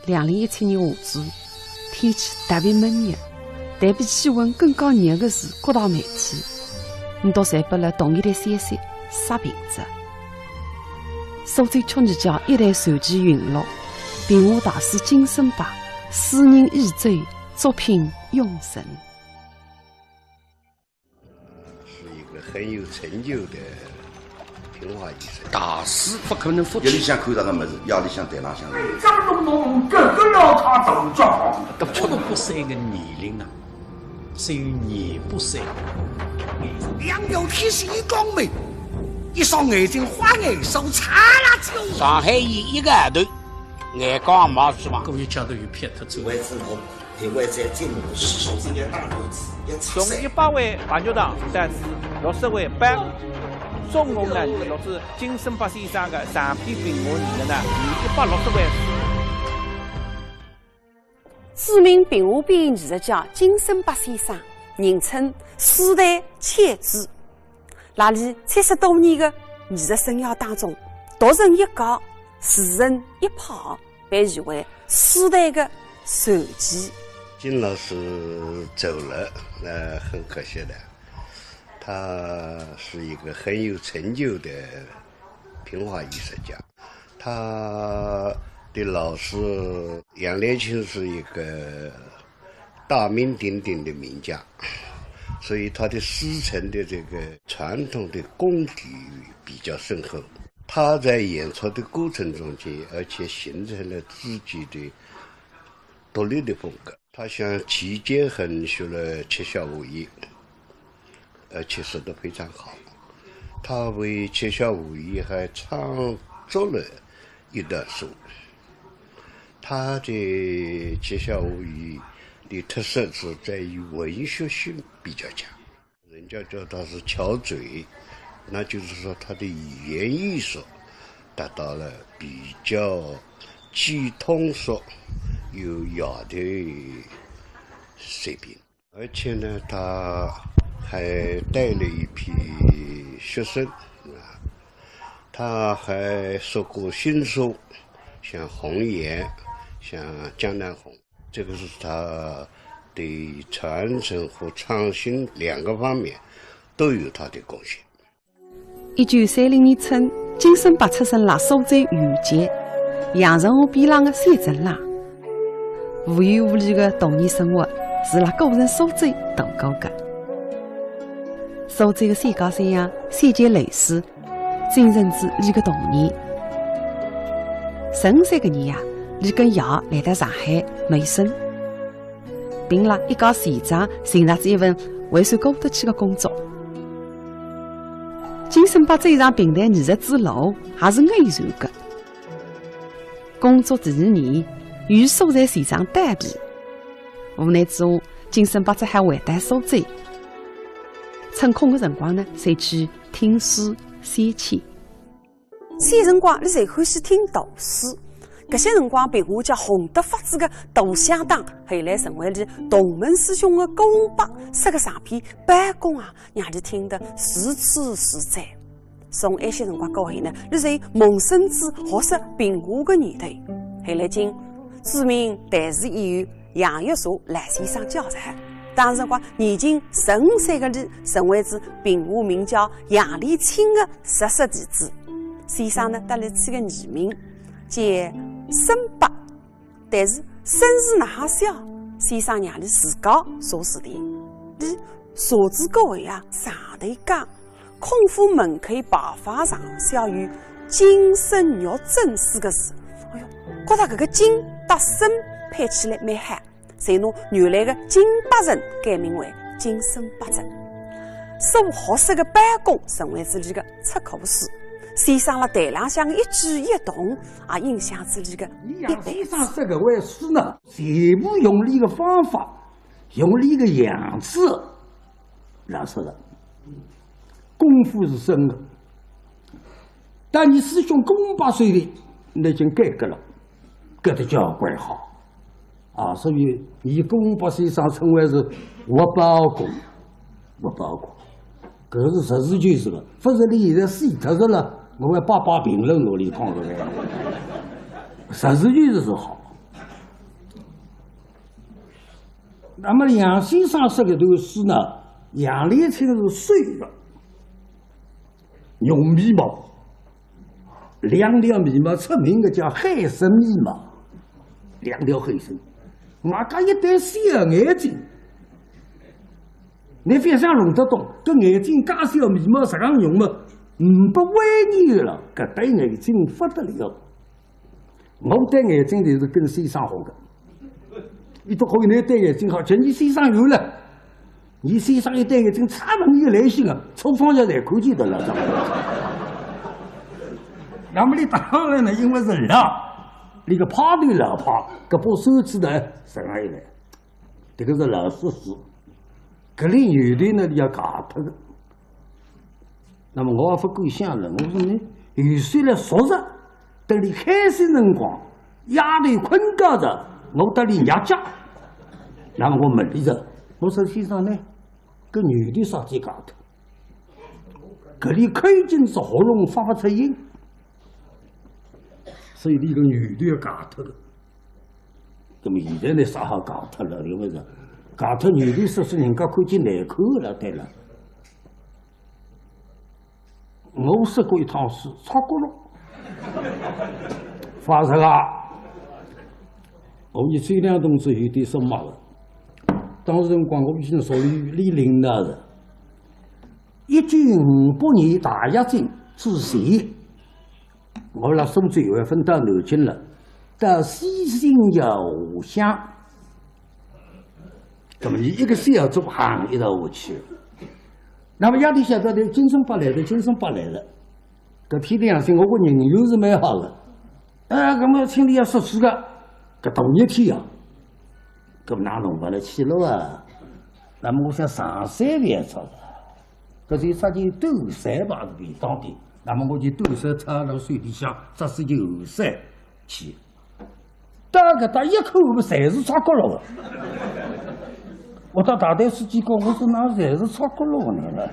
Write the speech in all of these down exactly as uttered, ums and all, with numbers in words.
两零一七年夏至，天气特别闷热，但比气温更加热个是各大媒体，唔笃侪拨了同一条消息刷屏着。苏州曲艺界一代传奇云落，评话大师金森伯，诗人已走，作品永存。 是一个很有成就的评话艺术家。大师不可能复制。夜里向看到个物事，夜里向台浪向。张东东搿个老太大脚好。搿七十八岁个年龄啊，只有廿八岁。两条天线一光明，一双眼睛花眼梢擦辣椒。上海演一个号头，眼光没是吧？各位家头有撇脱走。为主我 因为在节目里向，总是要打乱子，要拆散。从一百位白玉堂到六十位班，总共呢，录制金森伯先生个长篇评话艺术呢，有一百六十位书。著名评话表演艺术家金森伯先生，人称书台千子。 辣里七十多年个艺术生涯当中，独成一格，自成一派，被誉为书台个传奇。金老师走了，那很可惜的。他是一个很有成就的评话艺术家。他的老师杨连青是一个 大名鼎鼎的名家，所以他的师承的这个传统的功底比较深厚。他在演出的过程中间，而且形成了自己的独立的风格。他像齐建恒学了七小无疑， 而且说得非常好。他为七小无疑还创作了一段书。他的七小无疑的特色是在于文学性比较强，人家叫他是巧嘴，那就是说他的语言艺术达到了比较既通俗又雅的水平。 而且呢，他还带了一批学生，啊，他还说过新书，像《红颜》，像《江南红》，这个是他对传承和创新两个方面都有他的贡献。 一九三零年春，金森伯出生辣苏州御街，阳澄湖边浪个小镇浪。无忧无虑个童年生活是辣古城苏州度过个。苏州个小街小巷，小桥流水，浸润仔俚个童年。十五岁个年呀，俚跟爷来到上海谋生。 并辣一家钱庄寻着仔一份还算过得去个工作。金森伯走上评弹艺术之路，也是偶然个。工作第二年，与所在钱庄倒闭，无奈之下，金森伯只好回到苏州。趁空个辰光呢，就去听书、写信。 小辰光，俚侪欢喜听读书。搿歇辰光，评话界红得发紫个杜响当，后来成为俚同门师兄个顾文伯，说个长篇《包公》啊，让俚听得如痴如醉。从埃歇辰光过后呢，俚就萌生仔学习评话个念头。后来经著名弹词演员 杨玉姹老先生教材。当辰光年仅十五岁个俚，成为仔评话名家杨丽青个直系弟子。先生呢，搭俚起个艺名叫森伯，但是声势哪哈响，先生让俚自家查字典。俚查仔过后啊，上头讲， 孔府门口牌坊上写有金森玉正四个字。哎哟，觉着搿个金搭森配起来蛮好，就拿原来个金伯正改名为金森伯正。所学习个包公成为仔俚个出口书，先生辣台浪向个一举一动，也影响仔俚个一辈子。你杨先生说搿回书呢，全部用俚个方法，用俚个样子 老实个，功夫是深个。但伲师兄顾文伯手里，俚已经改革了，改得交关好。啊，所以伲顾文伯先生称为是活包公，活包公。搿是实事求是个，勿是俚现在死脱仔了，我还摆摆评论拿俚讲出来。实事求是是好。那么杨先生说搿段书呢，杨丽青是瘦个，浓眉毛，两条眉毛出名个叫海参眉毛，两条海参，外加一对小眼睛。侬覅想弄得懂，搿眼睛介小，眉毛实梗浓么，呒不威严了，搿对眼睛勿得了。 我对眼睛就是跟先生学个，伊都可以拿对眼睛好，叫伲先生有了，伲先生一对眼睛差勿多有来信啊，抽风也来看见的了，知道吧？那么伊当然呢，因为是老，伊个派头老派，搿把扇子呢，实梗一来，迭个是老式子，搿里有的呢，伊要戒脱个。 那么我也勿敢想了，我说呢，有些来说着，等伊开心辰光，夜头困觉着，我搭伊捏脚。那么我问伊着，我说先生呢，搿女的啥体戒脱？搿里口紧是喉咙发勿出音，所以伊个女的要戒脱个。那么现在呢，啥好戒脱了？因为是戒脱女的说是人家看见难看了，对了。 我说过一趟书，擦角落。发生啊！我一这两动作有点什么了。当时辰光我已经属于李林了了。一九五八年大跃进之前，我辣苏州还朆到南京了，到西新桥下乡。 那么伊一个小组行一道下去。那么夜里晓得金生伯来了，金生伯来了。搿天天良心，我个人又是蛮好个。哎，那么请伊要说书个，搿大热天啊，搿哪弄法了去了啊？那么我想上山勿要着了，搿就只件短衫吧，是便当点。那么我就短衫穿辣手里向，只是件厚衫去。 到搿搭一看，侪是擦角落个。我搭大队书记讲，我说哪侪是擦角落个呢？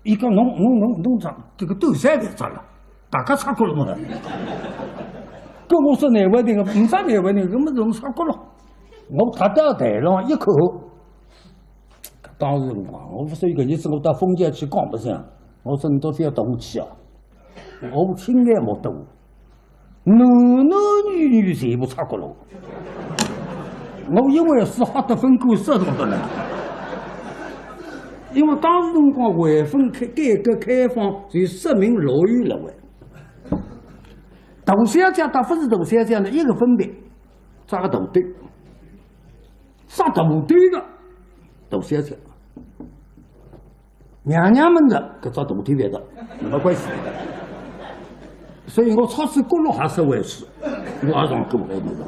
伊讲侬侬侬侬着，搿个短衫勿要着了，大家擦角落嘛。搿我说难为情个，勿着难为情，搿么侬擦角落。我踏到台浪一看，当时辰光，我勿是有个日子我到封建去讲勿像，我说侬到底要动气啊，我亲眼目睹。 男男女女全部擦角落。我因为是吓得勿敢说动的呢。因为当时辰光还朆开，改革开放，就说明落雨了喂。大小姐搭勿是大小姐呢，一个分别，扎个大头，扎大头个大小姐。 娘娘们的，搿只大头别的，没关系。所以我擦仔角落还是回事，我也上过来那个。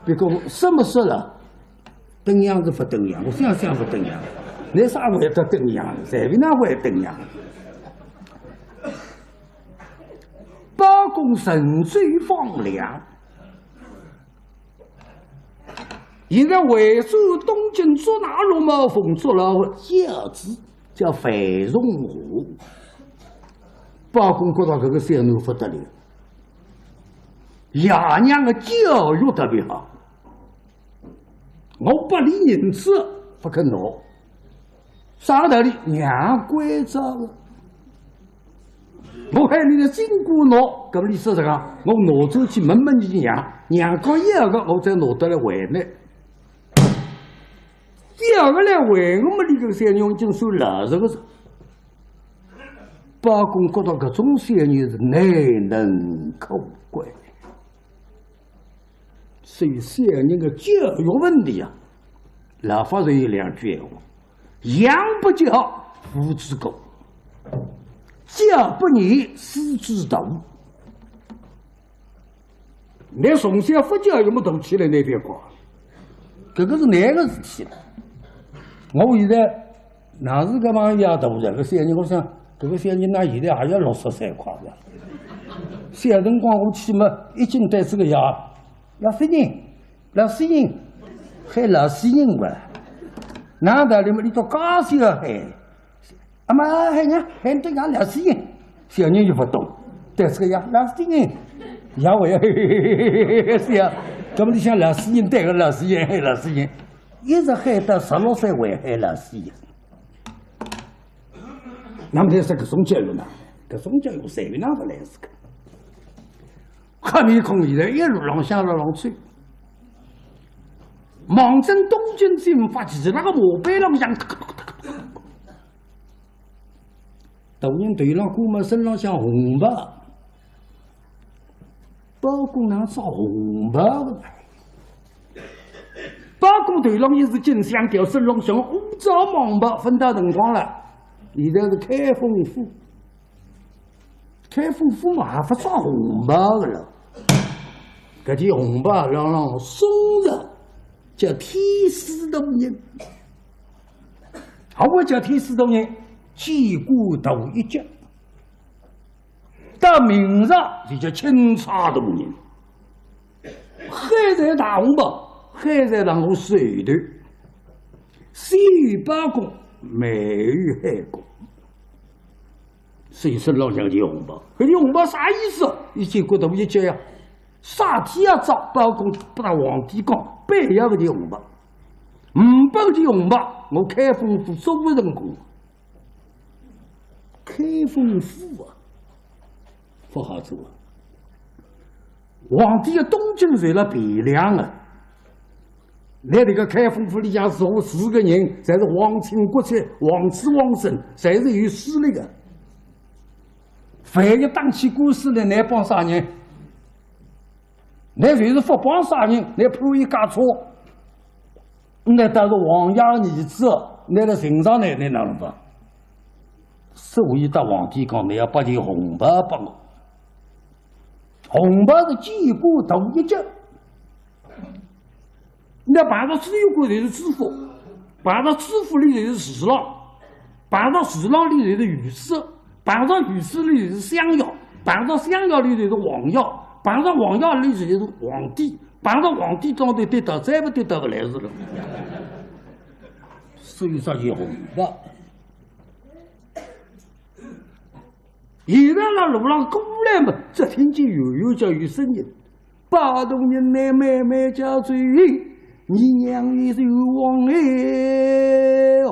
别个什么事了？登样子勿登样，我想想勿登样，那啥会得登样？随便哪会登样？包公乘舟放粮。 现在回转东京捉拿绿毛凤捉牢轿子，叫樊仲华。包公觉着搿个小囡勿得了，爷娘个教育特别好。我拨伊银子勿肯拿， 啥个道理？娘关照个。我喊伊个金箍拿，搿么意思是讲，我拿转去问问伊娘，娘讲要个，我再拿得来还侬。要个来还我么，伊搿个小囡已经算老实个哉。包公觉着搿种小囡是难能可贵。 所以小人个教育问题啊，老法师有两句闲话：养不教，父之过；教不严，师之惰。侬从小勿教育么，大起来难别怪，搿个是难个事体了。我现在 哪是搿帮爷大人，搿小人，我想，搿个小人哪现在还要六十岁快哉。小辰光我去么，一径对仔个爷，老实人，老实人，喊老实人哇。哪道理么，伊到介小喊，阿妈喊娘，喊对俺老实人。 小人又勿懂，对仔个爷，老实人，爷我要嘿嘿嘿嘿嘿嘿是呀，那么你想老实人，对个，老实人，喊老实人，一直喊到十六岁还喊老实人。那么就是搿种结论呢？搿种结论随便哪能来是个。黑面孔现在一路浪向了浪去，望准东京进发，骑辣个马背浪向，大人头浪挂么身浪向红包，包公哪能着红包个呢？包公头浪一支金香条，身浪向五只蟒袍，朆到辰光了，现在是开封府。开封府嘛，还勿着红包个了。搿件红包浪浪送着，叫天师大人。何为叫天师大人？见官大一级。到明朝就叫钦差大人。海瑞大红袍，海瑞大红袍手头，先有包公，慢有海公。所以身浪向件红袍，搿件红袍啥意思？伊见官大一级呀，啥体要着，包公拨大皇帝讲，必要搿件红袍。呒拨搿件红袍，我开封府做勿成功。开封府啊，勿好做啊。皇帝个东京受了汴梁啊，拿搿个开封府里向坐四个人，侪是皇亲国戚、皇子皇孙，侪是有势力个。万一打起官司来，拿帮啥人？拿就是勿帮啥人，拿判伊加错。 那倒是王爷儿子，拿来寻上来，拿哪能办？所以大皇帝讲，你要拨件红袍拨我。红袍是见官大一级。那碰着知县官就是知府，碰着知府里就是侍郎，碰着侍郎里就是御史，碰着御史里就是相校，碰着相校里就是王爷，碰着王爷里就是皇帝，碰着皇帝当头跌倒，再勿跌倒勿来事了。所以说有红袍。现在辣路浪过来嘛，只听见远远叫有声音：“包大人乃慢慢叫走，你娘也是冤枉哎！”哇！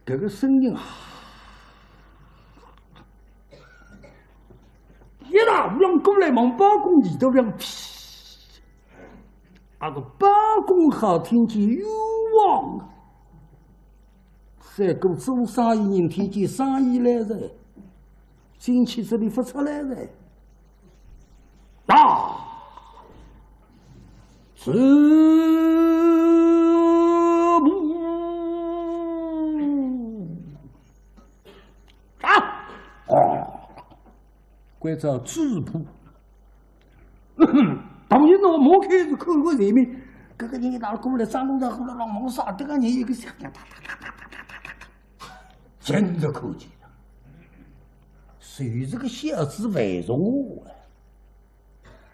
搿个声音啊，一大浪过来，望包公耳朵浪，啊个包公好听见冤枉。赛过做生意人听见生意来哉，进去这里勿出来哉。 啊！是不？啊！哦，关照主仆。大人喏，马开始看看前面，搿个人一道过来，张龙在后头浪忙啥？这个人一个想，全是看见了，就是个小子范仲华啊。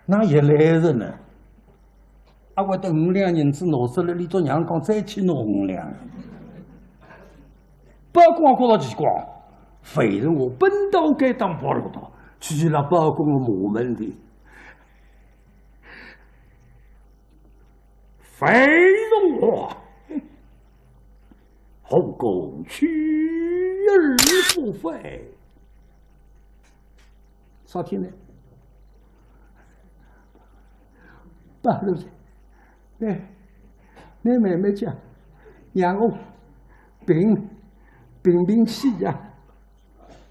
哪一来人呢？阿会得五两银子拿出来，俚笃娘讲再去拿五两。包公觉着奇怪，范仲华本当该当跑路道，去了包公个衙门里。范仲华，后宫去而不返。 啥体呢？包大人，倷，倷慢慢叫，让我平，平平气呀。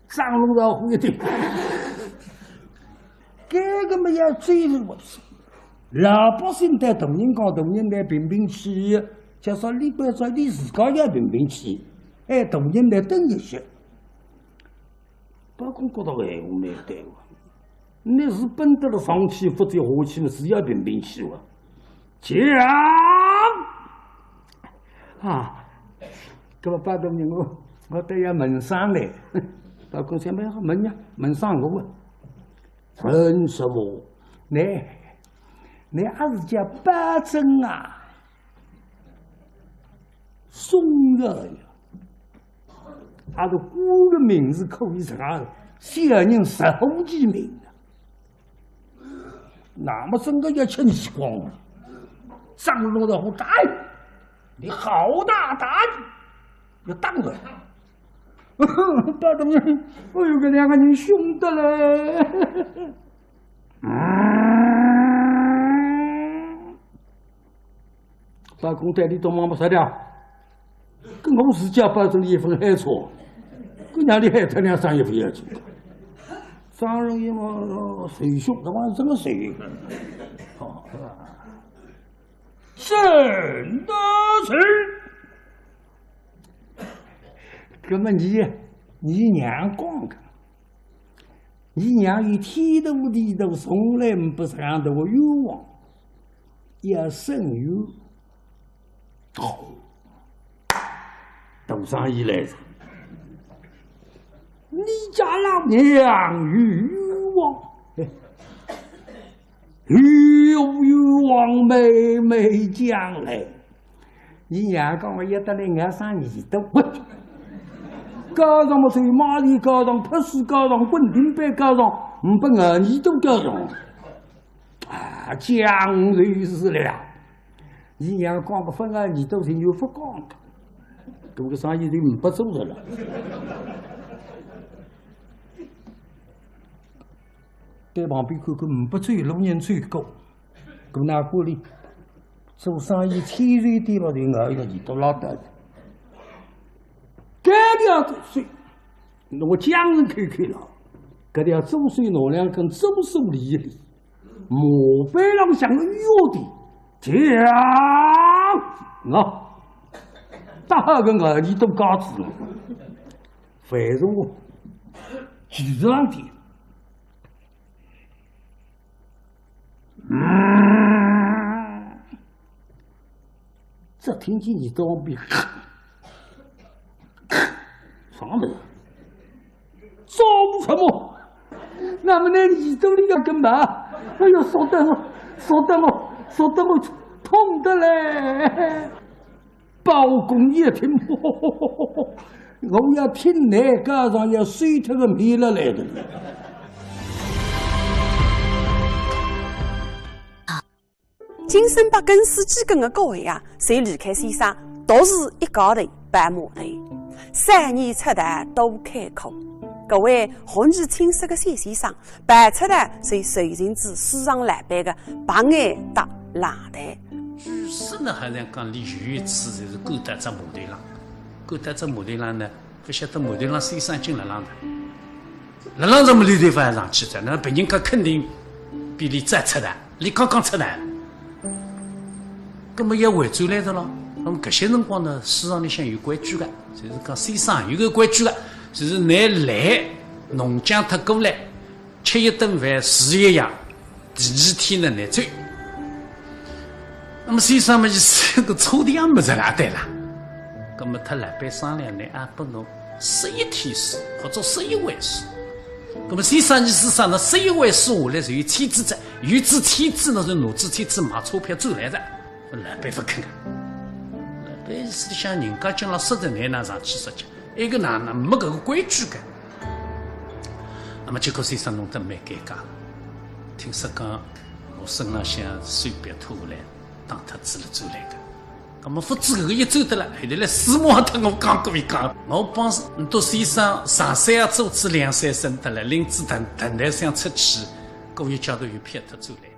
张龙老虎一听，搿个么要追着我去。老百姓对大人讲，大人来平平气，就说俚关照俚自家要平平气，哎，大人来等一歇。 包公觉着闲话蛮对个，倷是本得了上气勿接下气嘛，是要平平气哇。讲啊，搿么包大人我，我倒要问声倷。包公想问呀，问声我啊。问什么？倷，倷阿是叫包拯啊？ 宋朝呀，阿是官个名字可以实梗，小人直呼其名啊。那么真个要吃耳光啊！张龙的火大，你好大胆，要打我！包大人，哎呦，搿两个人凶得嘞！嗯。 包公对俚笃望望啥个？搿我自家包大人一份海草，搿让俚害脱两声也勿要紧。张龙一望，哦，谁凶？搿玩意真个谁？哦，沈德成。搿么你，你娘讲个， 你娘有天大地大，从来没实梗大个冤枉，要伸冤。好，大生意来哉。你家老娘有冤枉，嘿，有冤枉，慢慢讲来。 伊娘讲，我一得来，我生耳朵，滚！告状么，走马蹄告状，拍死告状，滚钉板告状，呒不我耳朵告状。啊，讲就是了。伊娘讲个分啊，耳朵情愿勿讲个，搿个生意就呒不做个了。 对旁边看看，呒不走路人走过，搿哪管俚，做生意千万点了，就咬一个耳朵拉倒。搿条做手，我讲人看看了，搿条做手拿两根做手理一理，马背浪向个药的，讲，喏，大个咬耳朵夹子了，反正我，就是浪点。 嗯，只听见耳朵旁边，啥物事？做什么？那么拿耳朵里要干嘛？哎呦，说得我，说得我，说得我痛得嘞！ 包公一听，我要听倷告状，要收脱个命了来的。京沈八省四季梗个各位啊，侪离开先生，独自一家头跑码头，少年出道多开阔。搿位红日青色个小先生， 跑出来是受尽仔书场老板个白眼搭冷淡。据说呢，好像讲俚有一次就是赶到只码头浪，赶到只码头浪呢，勿晓得码头浪先生已经辣浪的，辣浪只码头头勿上去哉，那别人家肯定比俚早出道，俚刚刚出道。葛么要回转来的咯。那么搿歇辰光呢，书场里向有规矩个，就是讲先生有个规矩个，就是倷来弄僵脱过来， 吃一顿饭，住一夜，第二天呢，拿走。那么先生嘛，意思个车钿也没得啦，对啦。那么搭老板商量呢，啊，拨我十一天数，或者十一回数。那么先生意思啥呢？十一回数下来就有千子哉，有仔千子呢，就拿仔千子买钞票转来哉。老板勿肯啊。老板意思里向人家讲了，实在难拿上去说讲。 埃个哪能没搿个规矩个？那么结果先生弄得蛮尴尬。听说讲，我身浪向手表脱下来，打脱仔了转来个。那么勿知搿个一走得了，后头来司马也搭我讲过一讲，我帮倷笃先生上山也做仔两三升得了，拎仔藤藤条箱出去，过一街头又撇脱转来。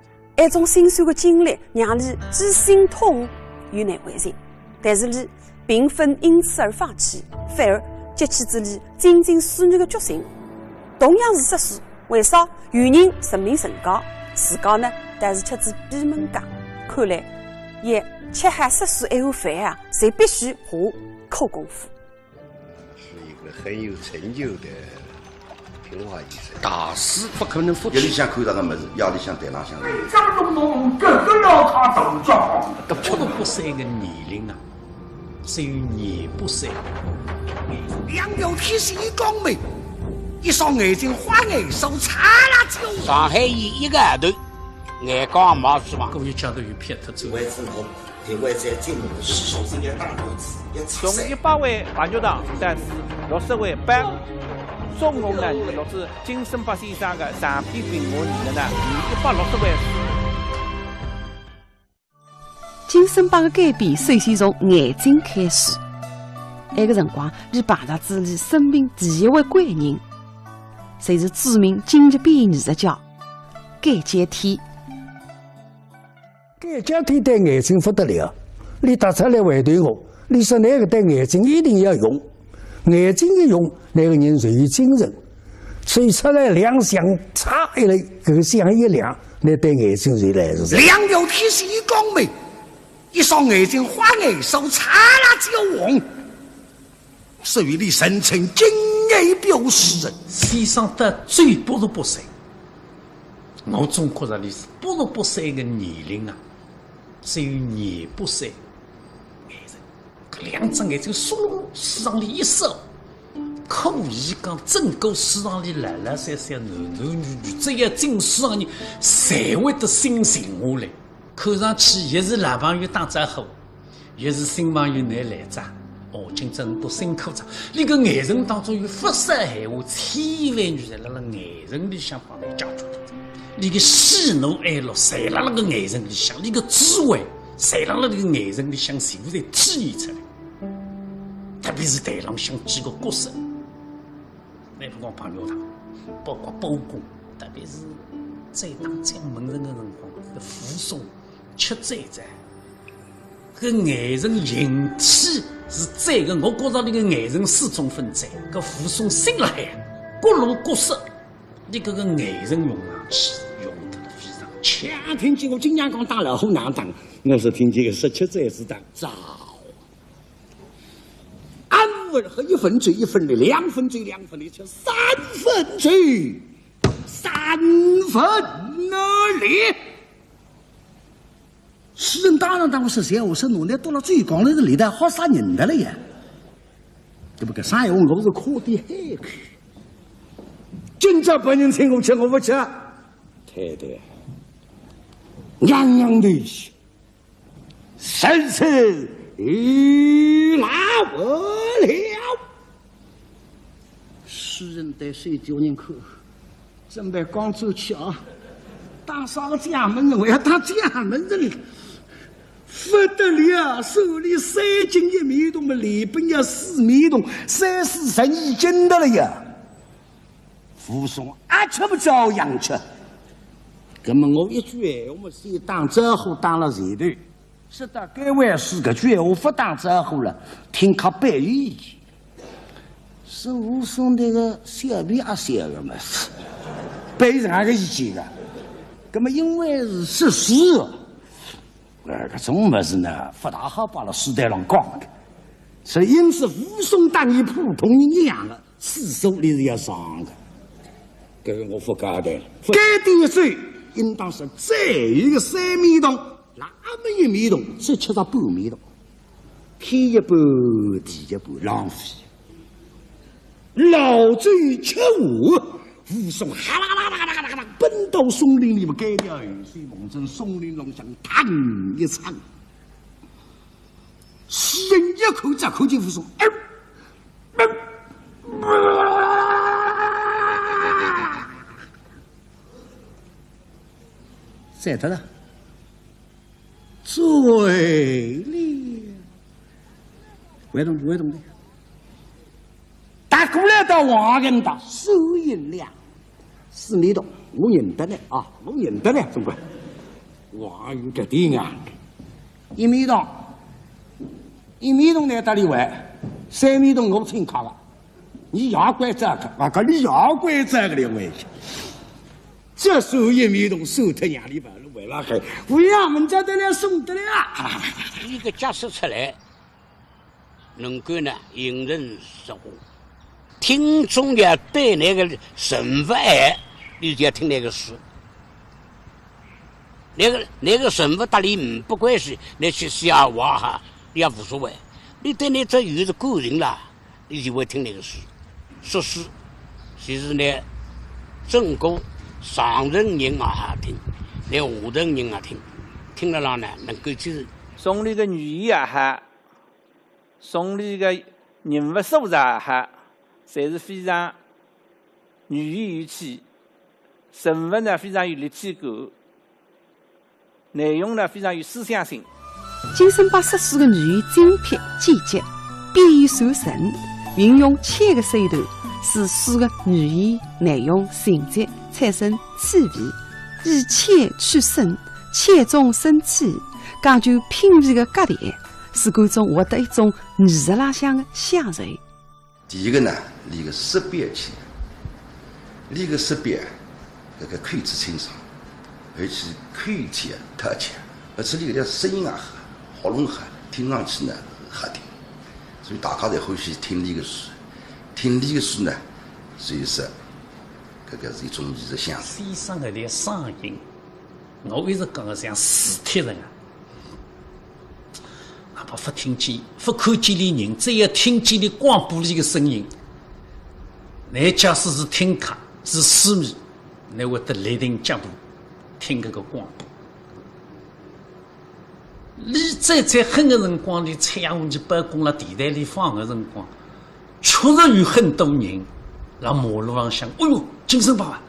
埃种心酸个经历，让俚既心痛又难为情。但是俚并勿因此而放弃，反而激起仔俚精进书艺个决心。同样是说书，为啥有人成名成家，自家呢，倒是吃仔闭门羹？看来，要吃好说书一碗饭啊，就必须下苦功夫。 是一个很有成就的评话医生。大师不可能不去。夜里向看到个物事，夜里向台浪向。张东东搿个老太大家伙，搿吃六十岁个年龄啊，只有廿八岁。杨柳天是一光明，一双眼睛花眼手擦辣椒。上海演一个号头，眼光没是吧？各位家头有撇脱走。为什么？台湾在节目的时候，人家打官司要拆散。从一百位白玉堂到六十位白，总共呢，就是金森伯先生的长篇评话里面呢，有一百六十位。金森伯的改变首先从眼睛开始。埃个辰光，伊碰着仔伊生平第一位贵人，就是著名京剧表演艺术家 葛娇天。葛娇天对眼睛勿得了，伊踏出来回头我，伊说㑚搿对眼睛一定要用，眼睛一用，㑚个人就有精神。所以出来两相差一来，搿个相一亮，㑚对眼睛就来是。两条铁线一讲明，一双眼睛花眼梢，擦啦就红。 所以伊人称金眼表诗人。先生到最八十八岁，我总觉着伊是八十八岁个年龄啊，只有廿八岁眼神。搿两只眼睛苏州书场里一扫，可以讲整个书场里来来去去男男女女，只要进书场人，侪会得心静下来。 看上去也是老朋友打招呼，也是新朋友来来哉。哦，今朝侬读新课哉。伊个眼神当中有勿少闲话，千言万语侪辣辣眼神里向帮侬解决脱。伊个喜怒哀乐侪辣辣个眼神里向，伊个智慧侪辣辣搿个眼神里向全部侪体现出来。特别是台浪向几个角色， 乃勿讲白玉堂，包括包公，特别是在打将门阵个辰光，搿武松吃醉哉，搿眼神形体是醉个，我觉着伊个眼神始终勿醉。搿武松醒辣海，各路角色，伊搿个眼神用上去，用得非常巧。听见我金阳讲打老虎哪打，我是听见个十七岁是打早。 俺们和一分醉一分的，两分醉两分的，吃三分醉三分的哩。世人当然当我说笑，我说侬拿到了最高的是里头好杀人的了呀。对不对？啥闲话我是哭的海口。今朝别人请我吃，我不吃。太太，娘娘对不起。 生死与我无了。世人对手叫人看，准备讲出去啊，打啥个将门人，我要打将门人，不得了，手里三斤一面铜么，里边要四面铜，三四十二斤的了呀。 武松啊，吃不着洋吃。那么我一句闲话嘛，先打招呼打了前头，说到该位是搿句闲话不打招呼了，听客别有意见。是武松那个小便啊小个嘛，别有啥个意见个。那么因为是说书，呃，搿种物事呢，不大好摆辣书台浪讲的。所以因此武松搭伲普通人一样的， 次数伊是要长的。搿个我不交代了。该点水应当是再一个三面铜，那么一面铜，只吃着半面铜，天一半，地一半，浪费。老酒吃完，武松哈啦啦啦啦啦啦奔到松林里面，该条后水望准松林浪向趟一趟。 世人一口只看见武松，哎，哎，醉脱了，醉了，会动不会动的。 踏过来到王爷搭，手一亮，四面铜，我认得呢啊，我认得呢，总归。王爷搿点硬，一面铜，一面铜拿搭俚还，三面铜我请客个，伲也怪这个，啊，搿俚也怪这个了，我一想。这手一面铜，手脱让俚跑了回来海，为俺们这得来送得了啊。一个角色出来， 能够呢，引人入胜。听众要对那个人物爱，你就要听那个书。那个，那个人物搭你不关系，那些笑话哈，你也无所谓。你对那只有是感情啦，你就会听那个书。说书，其实呢，整个上层人也好听，那下层人也听，听了啦呢，能够就是从俚个语言也好，从俚个人物塑造也好，侪是非常语言有趣，人物呢非常有立体感，内容呢非常有思想性。金圣伯设书个语言精辟简洁，比喻传神，运用浅个手段，使书个语言、内容、情节产生趣味，以浅取深， 切中生趣，讲究品味个格调，使观众获得一种艺术浪向个享受。第一个呢，俚个识别浅，俚个识别，搿个口齿清爽，而且口气啊特强，而且俚搿条声音也好，喉咙好，听上去呢好听，所以大家侪欢喜听俚个书。听俚个书呢，所以说搿个是一种艺术享受。先生搿条声音，我一直讲个像磁铁一样。 哪怕勿听见、勿看见俚人，只要听见俚广播里个声音，倷假使是听客、是书迷，倷会得立定脚步听搿个广播。俚最最狠个辰光，俚蔡雅文去包公辣电台里放个辰光，确实有很多人辣马路浪向，哎哟，金圣伯啊，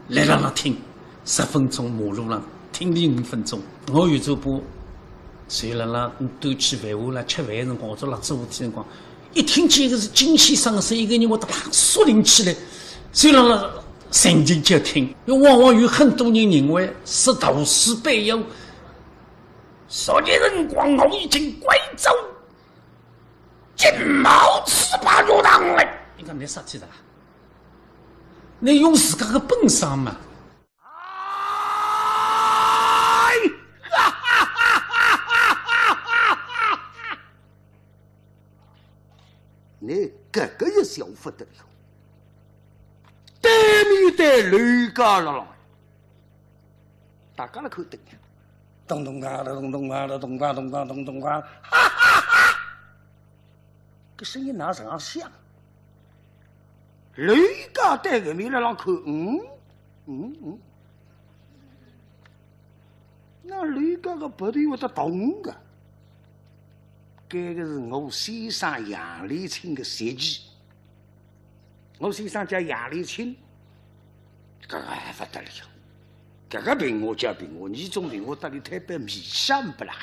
来辣辣听，十分钟马路浪听俚五分钟。我有辰光 所以辣辣端起饭碗辣吃饭个辰光，或者辣做事体辰光，一听见一个是金先生个声音，一个人会得啪肃静起来，所以辣辣神经节听，因为往往有很多人认为是大师背后，昨日辰光我已经关照金毛吃罢肉汤了。你讲倷啥体啦？倷用自家个本事嘛。 倷搿个也笑勿得了，对面对楼家了浪，大家辣看等呀，咚咚嘎啦咚咚嘎啦咚嘎咚嘎咚咚嘎，哈哈哈！搿声音哪能响？楼家对搿面辣浪看，嗯嗯嗯。 那楼家个鼻头会得动个，搿个是我先生杨丽清个习气。我先生叫杨丽清，搿个还勿得了，搿个评话叫评话，倷种评话搭俚推扳面相勿啦。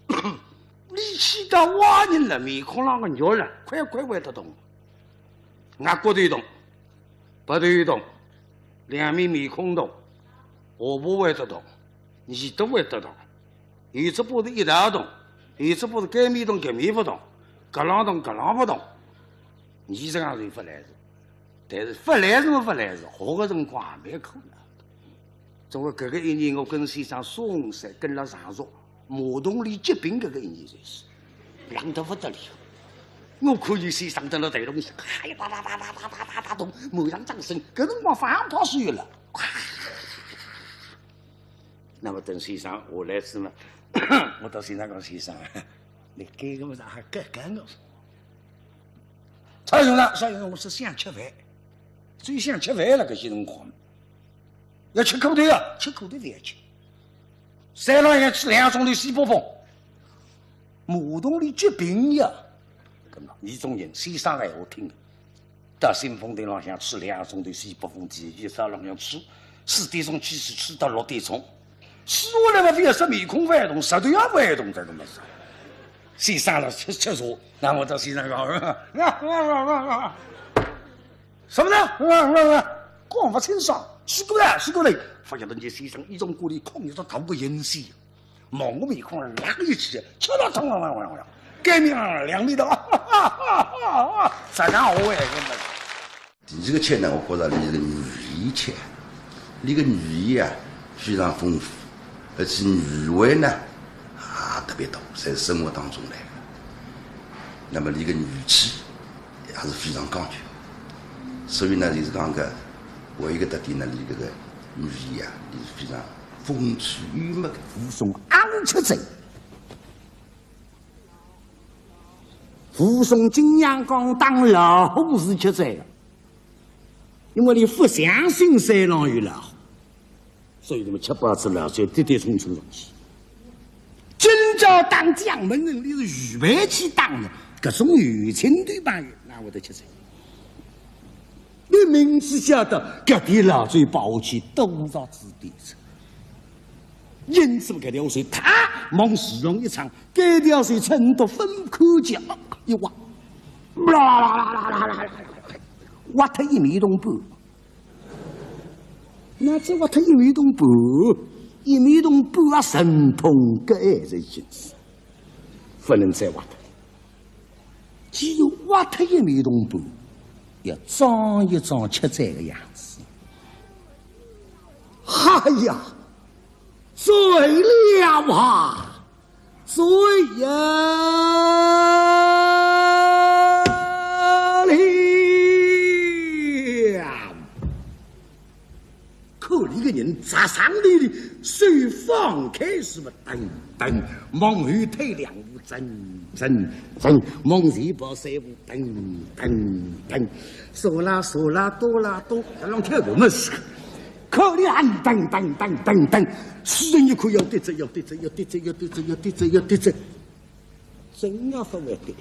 俚气到坏人了，面孔浪个肉了，块块会得动，额角头动，鼻头动，两面面孔动， 下巴会得动，耳朵会得动，有只巴是一道动，有只巴是该面动搿面勿动，搿浪动搿浪勿动，倷实梗是勿来事。但是勿来事么勿来事，学个辰光也蛮苦恼。总归搿个一年我跟先生双山跟了常熟，马桶里结冰搿个一年就是，冷得勿得了。我看见先生蹲辣台浪向，哎呀哒哒哒哒哒哒哒哒咚，满场掌声，搿辰光放炮手了。 那么等先生下来仔嘛，我搭先生讲，先生，倷搿个么子还该该我。啥用了？啥用？我是想吃饭，最想吃饭了，搿些辰光，要吃苦头啊，吃苦头勿要吃。山浪向吃两钟头西北风，马桶里结冰呀。搿么，倷种人，先生个闲话听个。 到新风亭浪向吃两钟头西北风，第二天早浪向吃，四点钟起始吃到六点钟，吃下来嘛，覅说面孔勿动，舌头也勿动，搿个么事。先生了吃吃茶，那么到先生讲，什么呢？讲勿清爽，吃过了，吃过了。发现人家先生一种过来，空一只头个银线。 望我面孔浪一记，吃了汤啷啷啷啷，该面浪两面的，啥讲好哎，真的。第二个吃呢，我觉着俚是个语言吃，俚个语言啊非常丰富，而且语汇呢也特别多，侪是生活当中来的。那么俚个语气也是非常讲究，所以呢，就是讲个，还有一个特点呢，俚搿个语言啊，也是非常 风趣幽默。武松阿是吃醉，武松景阳冈打老虎是吃醉个，因为俚勿相信山浪有老虎，所以俚么吃饱仔老酒跌跌冲冲上去，今朝当将门人，倷是预备去当的，搿种有情头朋友，哪会得吃罪？倷明知晓得搿点老酒包下去多少子弟子，因此搿条水啪往树上一撑，搿条水撑到分口角一挖，哇啦啦啦啦啦啦啦啦，挖脱一米多半。 那这挖脱一米多半，一米多半啊，神通个还是意思，不能再挖脱。既然挖脱一米多半，要装一装吃罪个样子。哎呀，醉了啊！ 醉呀了。可怜个人，砸伤地里，手放开是么？噔噔，往后退两步，噔噔噔，往前跑三步，噔噔噔，嗖啦嗖啦，哆啦哆，要让跳个么事。 可怜啊，噔噔噔噔噔，世人一看要跌着，要跌着，要跌着，要跌着，要跌着，要跌着，真要勿会跌。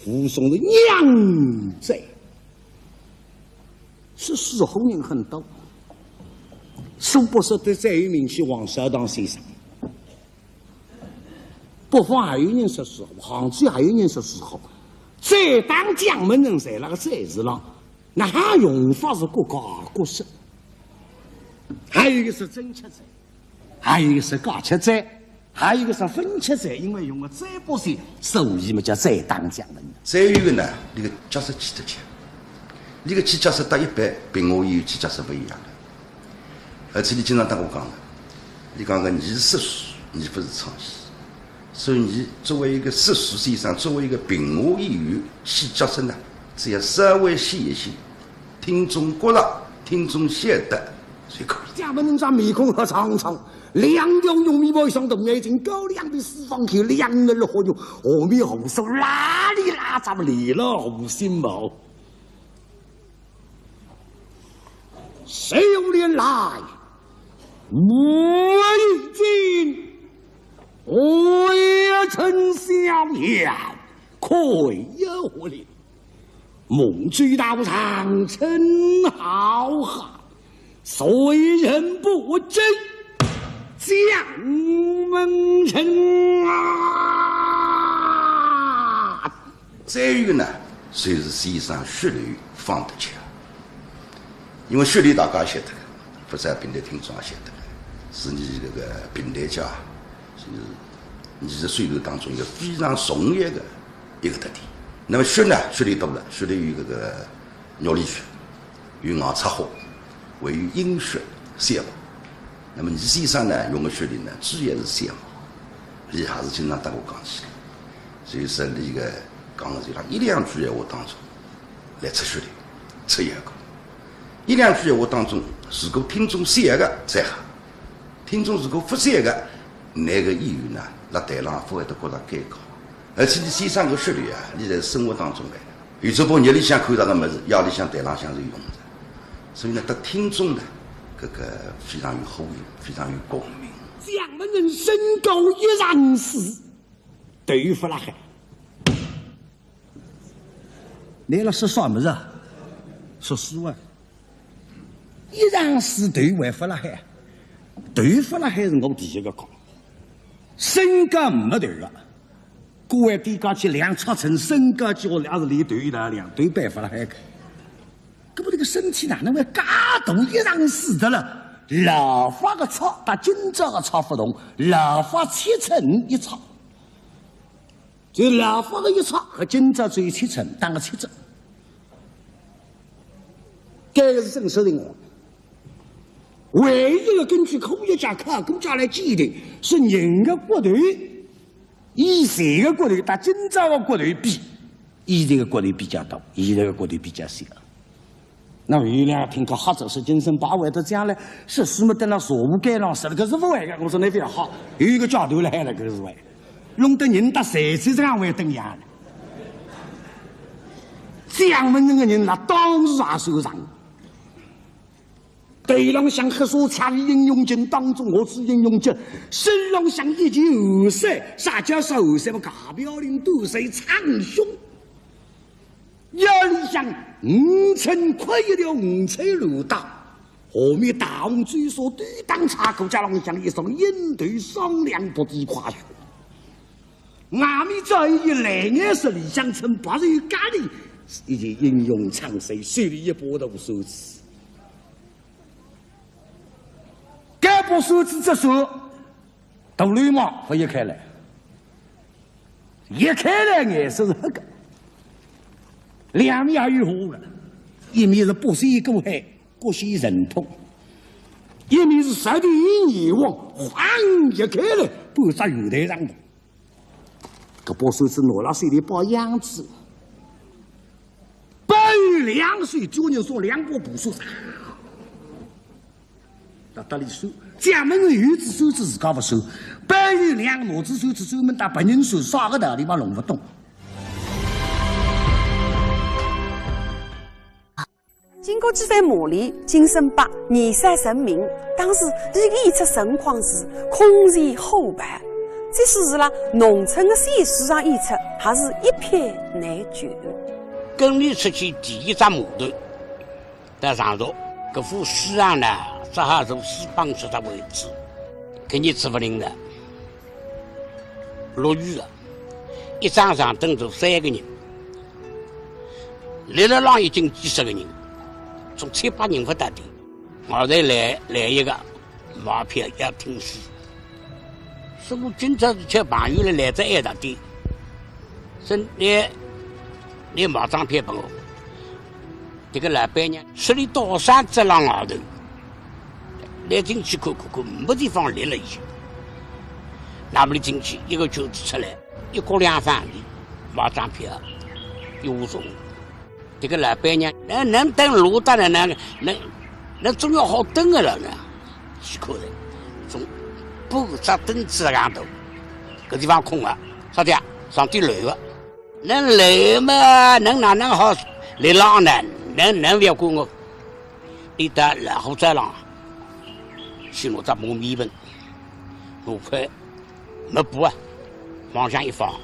武松是仰哉，是死好人很多，苏北说得最有名气王少堂先生。 北方还有人说书，杭州还有人说书好，再当将门人侪辣个再字浪，那还用法是各家各说。还有一个是真吃罪，还有一个是假吃罪，还有一个是分吃罪，因为用个再不是，所以么叫再当将门人。再有一个呢，搿个角色起得起，搿个起角色搭一般评话演员起角色勿一样的。 而且倷经常搭我讲个，倷讲个倷是说书，倷勿是唱戏，所以倷作为一个说书先生，作为一个评话演员，起角色呢，只要稍微显一显，听众觉着，听众晓得，就可以。将门人张面孔黑苍苍，两条浓眉毛上大眼睛，高两边四方口，两眼辣火肉，下面胡须啦里啦扎，连了胡须毛。 谁有脸来？我已经未曾逍遥，快要活了。孟州道上称好汉，谁人不知？将门人啊！ 再有呢，就是先生血泪放得轻。因为血泪大家晓得个，勿少评弹听众也晓得个，是伲搿个评弹界，是伲搿水头当中一个非常重要的一个特点。那么血呢，血泪多了，血泪有搿个肉里血，有外赤化，还有阴血、血脉。那么倪先生呢，用个血泪呢，主要是血脉，伊还是经常搭我讲起来。 所以说，伊个讲个就讲一两句闲话当中来出血泪，出效果。一两句闲话当中，如果听众笑个才好，听众如果勿笑个，那个演员呢，辣台浪勿会得觉着尴尬。而且倪先生个血泪啊，倪在生活当中来，有辰光日里向看着个物事，夜里向台浪向是用着。所以呢，搭听众呢，搿个非常有呼应，非常有共鸣。将门人身高一丈四， 头发拉黑。倷辣说啥物事啊？说书啊。一丈四头还发拉黑，头发拉黑是我第一个讲。身高没头啊，各位低高起两尺寸，身高几何也是连头一道两，头板发拉黑个。 搿么搿个身体哪能会介大一丈四的了？老法个尺搭今朝个尺勿同，老法七寸一尺，就老法个一尺和今朝只有七寸，打个七折。搿个是真实情况。唯一个根据科学家考古家来鉴定，是人个骨头，以前个骨头搭今朝个骨头比，以前个骨头比较大，现在个骨头比较小。 那么有两个听客吓着，说精神病会得这样嘞，说书么蹲辣茶壶盖浪说了，搿是勿会个。我说倷覅吓，有一个教头辣海了，搿是会，弄得人搭谁谁这样会登样的。将门人个人辣当时也算长，头浪向黑纱赤羽英雄巾，当中我是英雄巾，身浪向一件汗衫，啥叫啥汗衫嘛？戒标领短衫长胸。腰里向五寸阔一条五彩乱带，下面大红追纱短打长裤，脚浪向一双印头双亮布底胯靴。外面着一件蓝颜色里向衬白绸褂呢，一件英雄长衫，手里一把大扇子。 搿把扇子，搿扇大绿帽勿一开来，一开来颜色是黑个，两面还有花个，一面是八仙过海，各显神通，一面是十殿阎王，哗一开来，半只圆台上个。 搿把扇子拿辣手里摆样子，摆两手，叫人送两把布扇子，搭搭里扇，专门有只扇子自家勿扇，摆两拿只扇子专门搭别人扇，啥个道理嘛弄勿懂。 经过几番磨练，金生伯年少成名，当时俚个演出辰光是空前火爆，即使是辣农村个小书场演出，也是一票难求。跟俚出去第一只码头，到常熟，搿副书场呢，只好坐四帮车只位置，搿日子勿灵了，落雨了。 一张长凳坐三个人，立勒浪已经几十个人，总七八人勿搭点。外头来，来一个买票要听书，说我今朝是吃朋友了，来得晏搭点，说你，你买张票拨我。迭个老板娘说俚到山脚浪外头，来进去看看看，没地方立了已经。那么俚进去一个圈子出来， 一角两方钿，买张票，一下钟。迭个老板娘，能，能等路得呢，能，能，能总要好等个了呢。去看了，总半只凳子介大，搿地方空啊，啥体啊？上头楼个。能楼嘛，能哪能好立浪呢？能，能勿要管我？俚到老虎灶浪，去拿只木面盆，拿块 没布啊，往上一放，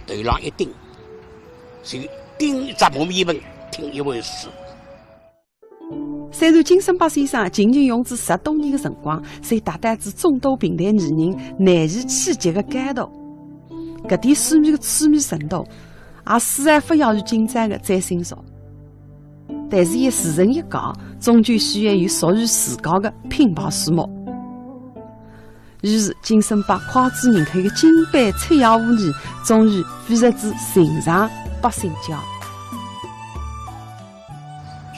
头浪一顶，就顶一只木面盆，听一回书。虽然金生伯先生仅仅用仔十多年个辰光，就达到仔众多评弹艺人难以企及个高度，搿点书迷个痴迷程度，也丝毫勿亚于今朝个占星术。但是，一时辰一讲，终究需要有属于自家个品牌书目。 于是金生伯脍炙人口个金版《赤霞舞女》终于飞入仔寻常百姓家。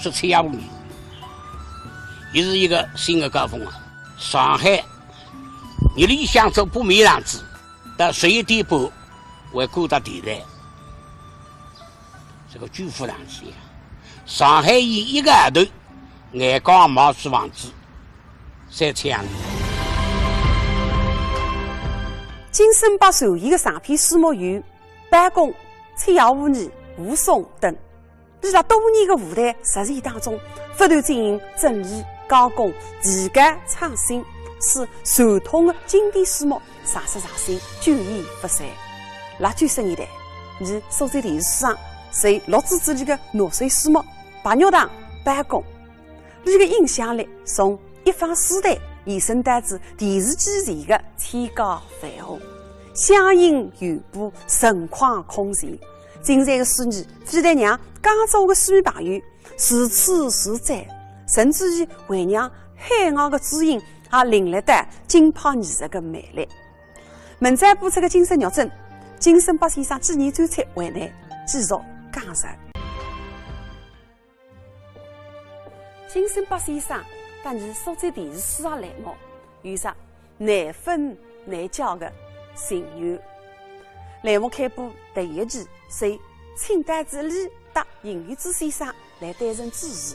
说《赤霞舞女》，也是一个新的高峰啊！上海，热里向做八面场子，到十一点半还赶到电台，搿个巨富场子呀！上海演一个号头， 眼光冒出房子，三千洋钿。金生伯首演个长篇书目有《包公》《赤霞舞女》《武松》等。俚辣多年个舞台实践当中，不断进行整理、加工、提高创新，使传统个经典书目 上色上新，久演不衰。辣九十年代，俚苏州电视书场就录制仔俚个拿手书目《白玉堂包公》。俚个影响力从一方书台延伸到仔电视机前个千家万户，乡音犹在，盛况空前。精湛个书艺，非但让江浙个书迷朋友如痴如醉，甚至于还让海外个知音也领略到京派艺术个魅力。 明朝播出个《金生玉珍》，金生伯先生纪念专辑为您继续讲述。金生伯先生搭俚苏州电视书场栏目有着难分难解个情缘。栏目开播第一期，是请到仔俚搭邢玉芝先生来担任主持，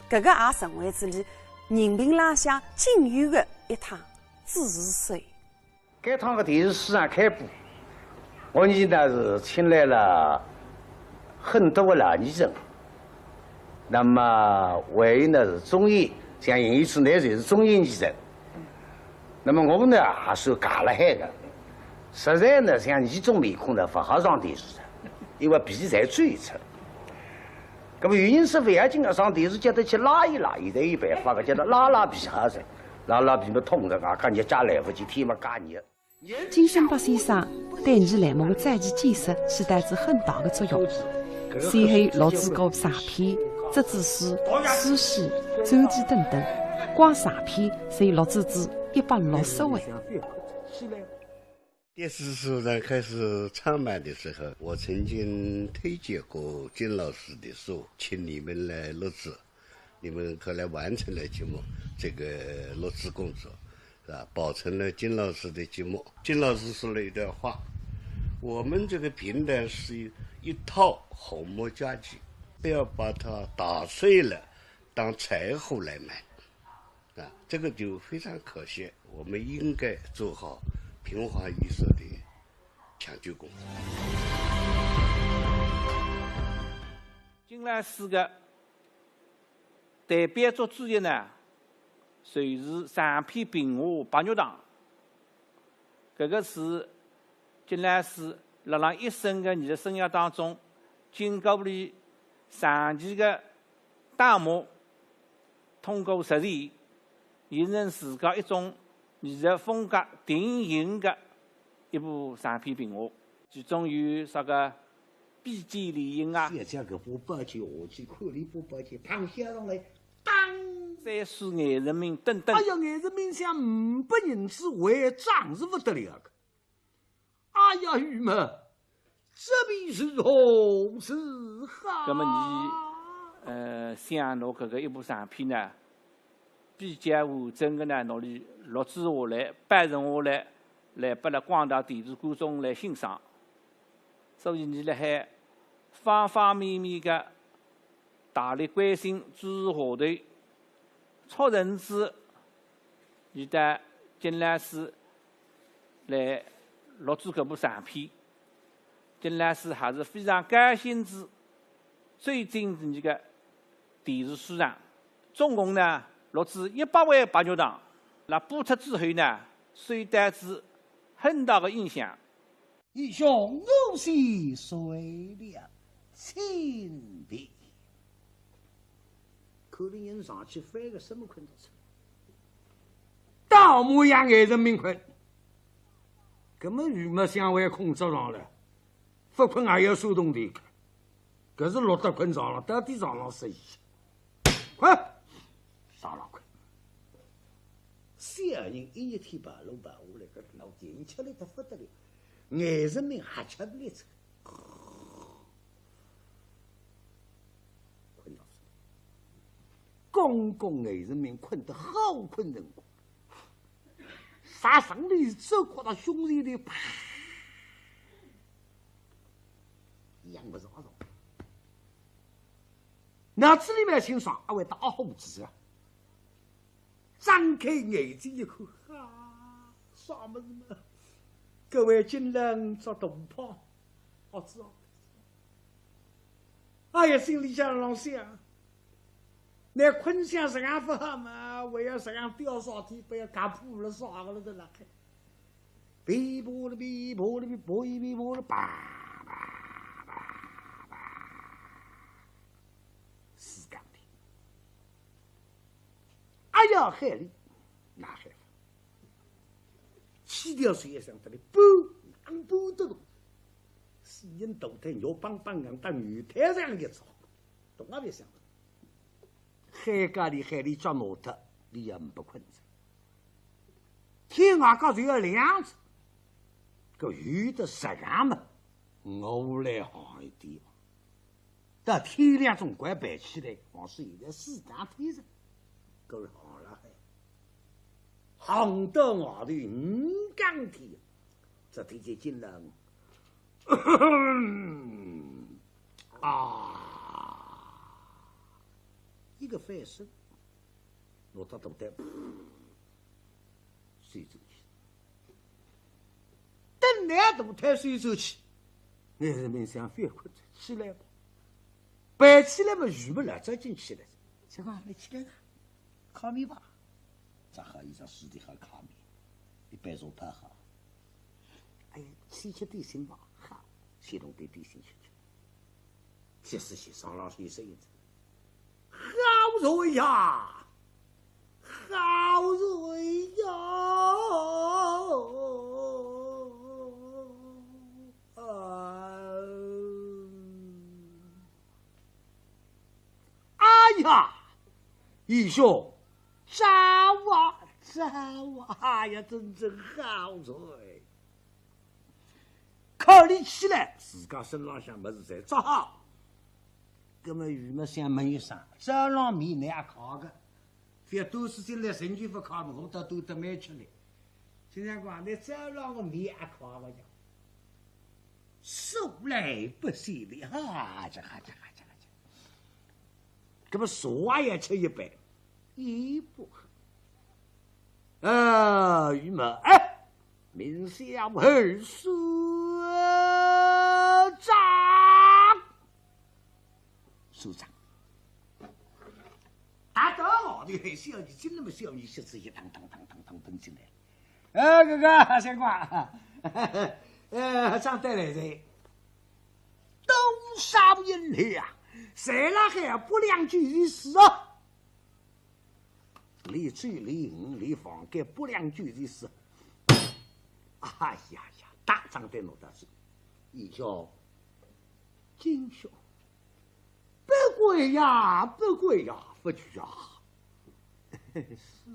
搿个也成为仔俚人品浪向仅有个一趟主持秀。 该趟个电视书场开播，我呢是请来了很多个老艺人，那么还有呢是中演，像有一次呢，就是中年艺人，那么我呢也算轧了海的，实在呢，像倷种面孔呢，勿好上电视的，因为皮侪皱一出。那么有人说勿要紧啊，上电视叫他去拉一拉，现在有办法个，叫他拉拉皮好哉，拉拉皮嘛痛的，啊，讲日脚来勿及，天嘛介热。 金生伯先生对艺术栏目的早期建设起到仔很大的作用，先后录制过长篇、折子书、书序、传记等等，光长篇就录制仔一百六十回。电视书场开始创办的时候，我曾经推荐过金老师的书，请你们来录制。 你们后来完成了节目，这个录制工作，是吧？保存了金老师的节目。金老师说了一段话：我们这个评弹是一套红木家具，不要把它打碎了当柴火来卖，啊，这个就非常可惜。我们应该做好评弹艺术的抢救工作。金老师的 代表作之一呢，就是长篇评话《白玉堂》。搿个是金老师辣辣一生的艺术生涯当中，经过了长期的打磨，通过实践，形成自家一种艺术风格定型的一部长篇评话，其中有啥个比肩联姻啊，小姐搿把宝剑下去，看伊把宝剑嘭镶上来， 当！再说郝人民等等。哎呀，郝人民想五百银子还账是勿得了个。哎呀，玉梅，这便如何是好？那么你，呃，想拿搿个一部长篇呢，比较完整的呢，拿伊录制下来，保存下来，来拨了广大电视观众来欣赏。所以你辣海方方面面的 大力关心支持下头，促成仔伊搭金老师来录制搿部长篇。金老师还是非常高兴仔，走进伊个电视书场，总共呢，录制一百回《白玉堂》，辣播出之后呢，受到仔很大的影响。 愚兄，我先睡了，请便。看俚人上去翻个身么困着哉，倒没让郝人民困。搿么玉梅想还困着上了，勿困也要手动的。 搿是落得困床浪，到底床浪适意。困，床浪困。小人一日天跑路跑下来，搿脑筋吃力得勿得了，郝人民还吃勿来哉。困着哉。刚刚郝人民困得好困辰光，啥生理手觉得胸前头啪， 养勿着了。脑子里面清爽，阿会得阿虎子啊。张开眼睛一看，哈，啥物事嘛？搿位金老只大胖，哦，子哦。哎呀，心里想浪想，倷困相实梗勿好嘛，还要实梗吊上天，勿要夹破了啥个了，辣辣海。 噼啪哩噼啪哩噼啪哩噼啪哩，啪啪啪啪啪，四更天。哎呀，海里，哪海？起条水也想得哩，搬，哪搬得动？死人投胎，肉邦邦硬，搭牛胎实梗一只，动也别想。 海家里海里脚挪脱，俚也呒不困着。天外加就要亮哉，搿有得实梗么，我来好一点嘛。到天亮总归爬起来，往是现在四更天哉，搿是好了嗨。好到外头五更天，只听见金老 啊，一个翻身，拿只大腿收转去。等拿大腿收转去，郝人民想翻困着，起来吧。爬起来嘛，雨没来，早就起来。小光，倷起来啦。烤面吧。只好一只书店好烤面，一杯茶泡好。哎呀，去吃点心吧。好，先弄点点心吃吃。这是先生老先生一只。好热呀，好热呀！啊！哎呀，义兄， 燥啊，燥啊，哎呀，真正好热哎。考虑起来，自家身浪向物事侪着好，葛么雨么想问一声，朝浪面侬也烤个，覅端仔进来人就勿烤么，我倒端得蛮吃力。现在讲，侬朝浪个面也烤个呀，素来不洗的，哈，这哈这哈这哈这。 搿么茶也吃一杯，也不喝。呃，于某，哎，明宵二算账。算账。打到外头，小姨进来么，小姨歇子一当当当当当奔进来。哎，搿个相公，呃，账单来哉。 多少银两啊？侪辣海拨两句意思啊！连酒连鱼连房间拨两句意思。哎呀呀，大账单拿到手，一叫金兄，勿贵呀，勿贵呀，勿贵呀。是，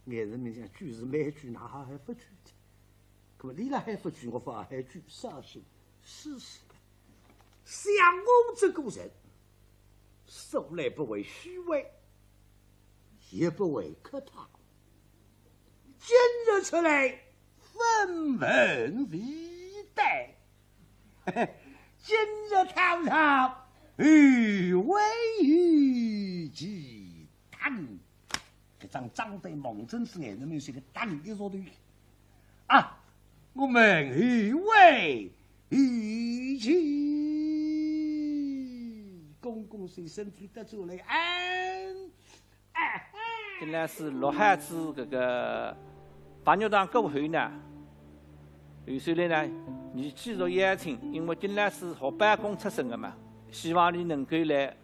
眼神面前句是蛮句，哪哈还勿贵的？ 葛么俚辣海勿举，我反而还举，啥事？是是。像我这个人，素来不为虚伪，也不为客套。今日出来，分文未带。今日讨饶，有为有期。 当，搿张账单望准仔眼睛门前个当一坐头。啊，我们有为有期。公公随身体得出来，嗯，哎，哎。金老师落海子搿个白玉堂过后呢，后首来呢，倪继续邀请，因为金老师学包公出身个嘛，希望倪能够来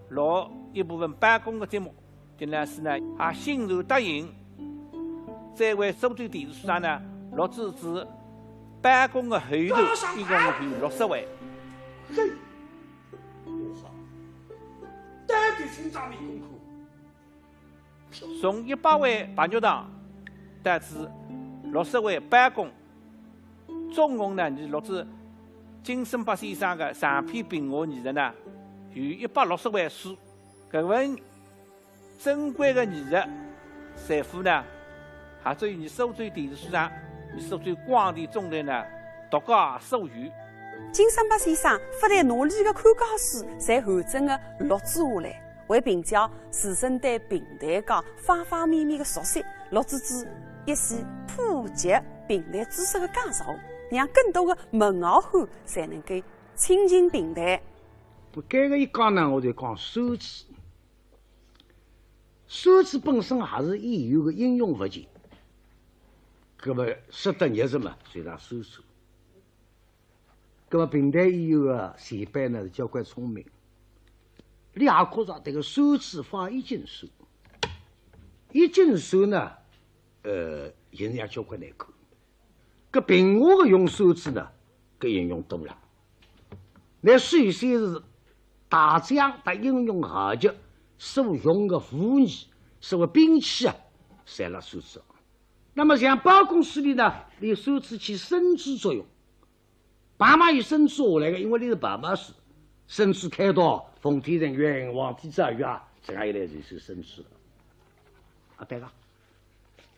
录一部分包公个节目。金老师呢，也欣然答应，再为苏州电视书场呢，录制仔包公个后头，一共有六十回。嘿，我好，到底清爽面孔看。从一百回白玉堂，到仔六十回包公， 总共呢，倪录制金圣伯先生个长篇评话艺术呢，有一百六十回书。搿份珍贵个艺术财富呢，也只有倪苏州电视书场，倪苏州广电总台呢，独家所有。金圣伯先生勿但拿俚个看家书侪完整个录制下来， 为凭借自身对评弹界方方面面个熟悉，录制仔一些普及评弹知识个讲座，让更多个门外汉侪能够亲近评弹。搿个一讲呢，我就讲扇子。扇子本身也是演员个应用物件，搿么说得热什么，随他扇子。 搿么评弹演员个前辈呢，是交关聪明。俚也觉着迭个扇子放一斤扇，一斤扇呢，呃，形象交关难看。搿评话个用扇子呢，搿应用多了。乃首先是大将搭英雄豪杰所用个武艺，所谓兵器啊，侪辣扇子。那么像包公书里呢，俚扇子起生子作用。 白马由生子下来个，因为俚是白马氏，生子开到奉天承运、皇帝之后啊，实梗一来就是生子了。啊，对个。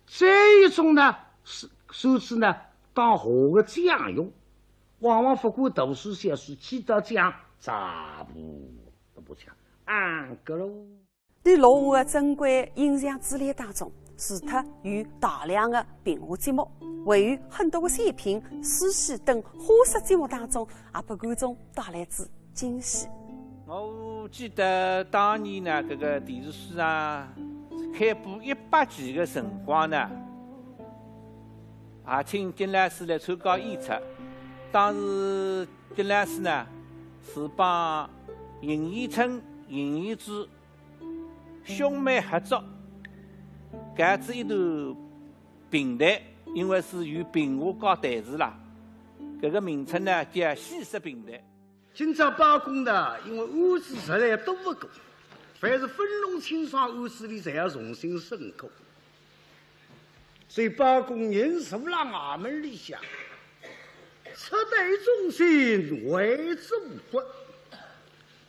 再一种呢，是扇子呢，当下个将用，往往勿管大书小书，起到将，咋不，不讲，安个喽。 俚落下个珍贵影像资料当中，除脱有大量个评话节目，还有很多个小品、书戏等花式节目当中，也拨观众带来仔惊喜。我记得当年呢，搿个电视书场开播一百期个辰光呢，也请金老师来参加演出。当时金老师呢，是帮邢延春、邢延之兄妹合作，搿只一段评弹，因为是由评话搞弹词啦。搿个名称呢，叫《戏说评弹》。 今朝包公呢，因为案子实在多勿过，凡是分弄清爽案子里，侪要重新审过。所以包公人坐辣衙门里向，出对忠心为主角，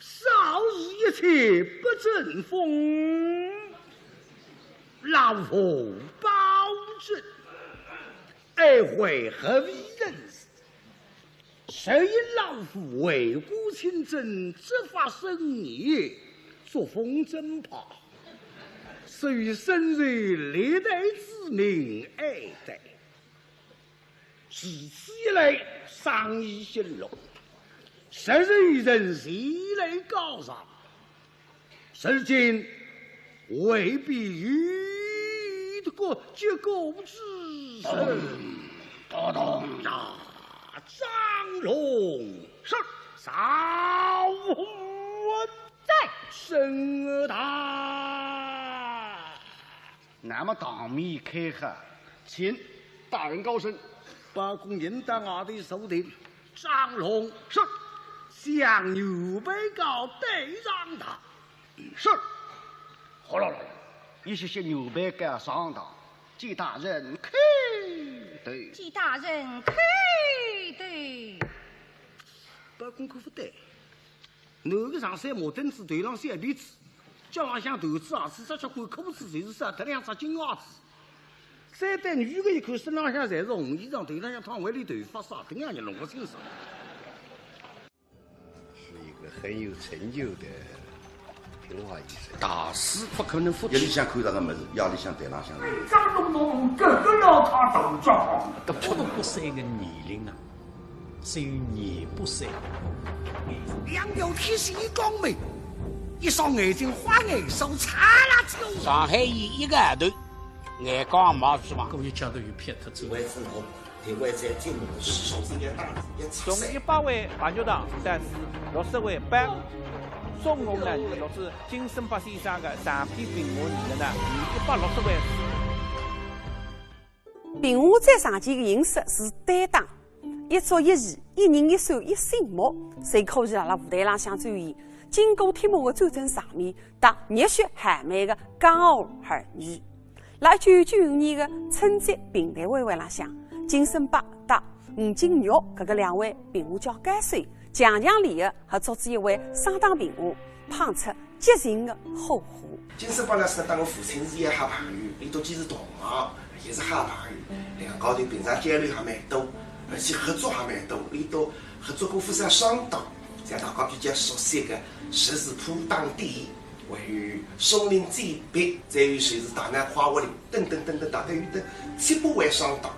扫除一切不正风，老夫包拯，爱会合肥人士。 实因老夫为国清正，执法森严，作风正派，所以深受历代子民爱戴。自此以来，生意兴隆，时时有人前来告状。 如今未必有一个结果之人。咚咚咚。啊，张龙。是。赵虎在。沈大。那么堂面开喝，请大人高升。包公迎到外头坐定。 张龙。是。将牛背告带上堂。是。哗啦啦啦，一歇歇牛背告上堂，见大人开头。见大人开头。包公看勿对，男个上山马凳子，头浪小辫子，脚浪向缎子鞋子，只脚管裤子，就是少脱两只金牙齿。 再对女个一看，身浪向侪是红衣裳，头浪向烫围里头发，啥等样也弄勿清爽。是一个很有成就的评话医生。大师不可能复制。夜里向看到个物事，夜里向台浪向。张龙龙，搿个老太大家伙。搿七十八岁个年龄啊， 只有廿八岁。两条铁线一讲没，一双眼睛花眼手擦辣椒。上海演一个号头，眼光没希望。故意角度又撇脱仔。为主角，因为在节目是首先要打一场赛。从一百位白玉堂，但是六十位白，总共呢，就是金圣伯先生个长篇评话艺术呢，有一百六十位。 评话最常见个形式是单档，一桌一席，一人一扇一醒目，侪可以辣辣舞台浪向展现。经过铁幕个战争场面，搭热血豪迈个江湖儿女。辣一九九五年个春节评弹晚会浪向，金圣伯搭吴金玉搿个两位评话界高手，强强联合合作仔一回双档评话，捧出 激情个火花。金圣伯呢，是搭我父亲是一个好朋友，伊笃既是同行，也是好朋友。两家头平常交流还蛮多，而且合作还蛮多，伊笃合作过勿少双档，像大家比较熟悉个《十字铺当地》，还有《松林简笔》，再有就是《大闹花屋里》等等等等，大概有得七八回双档。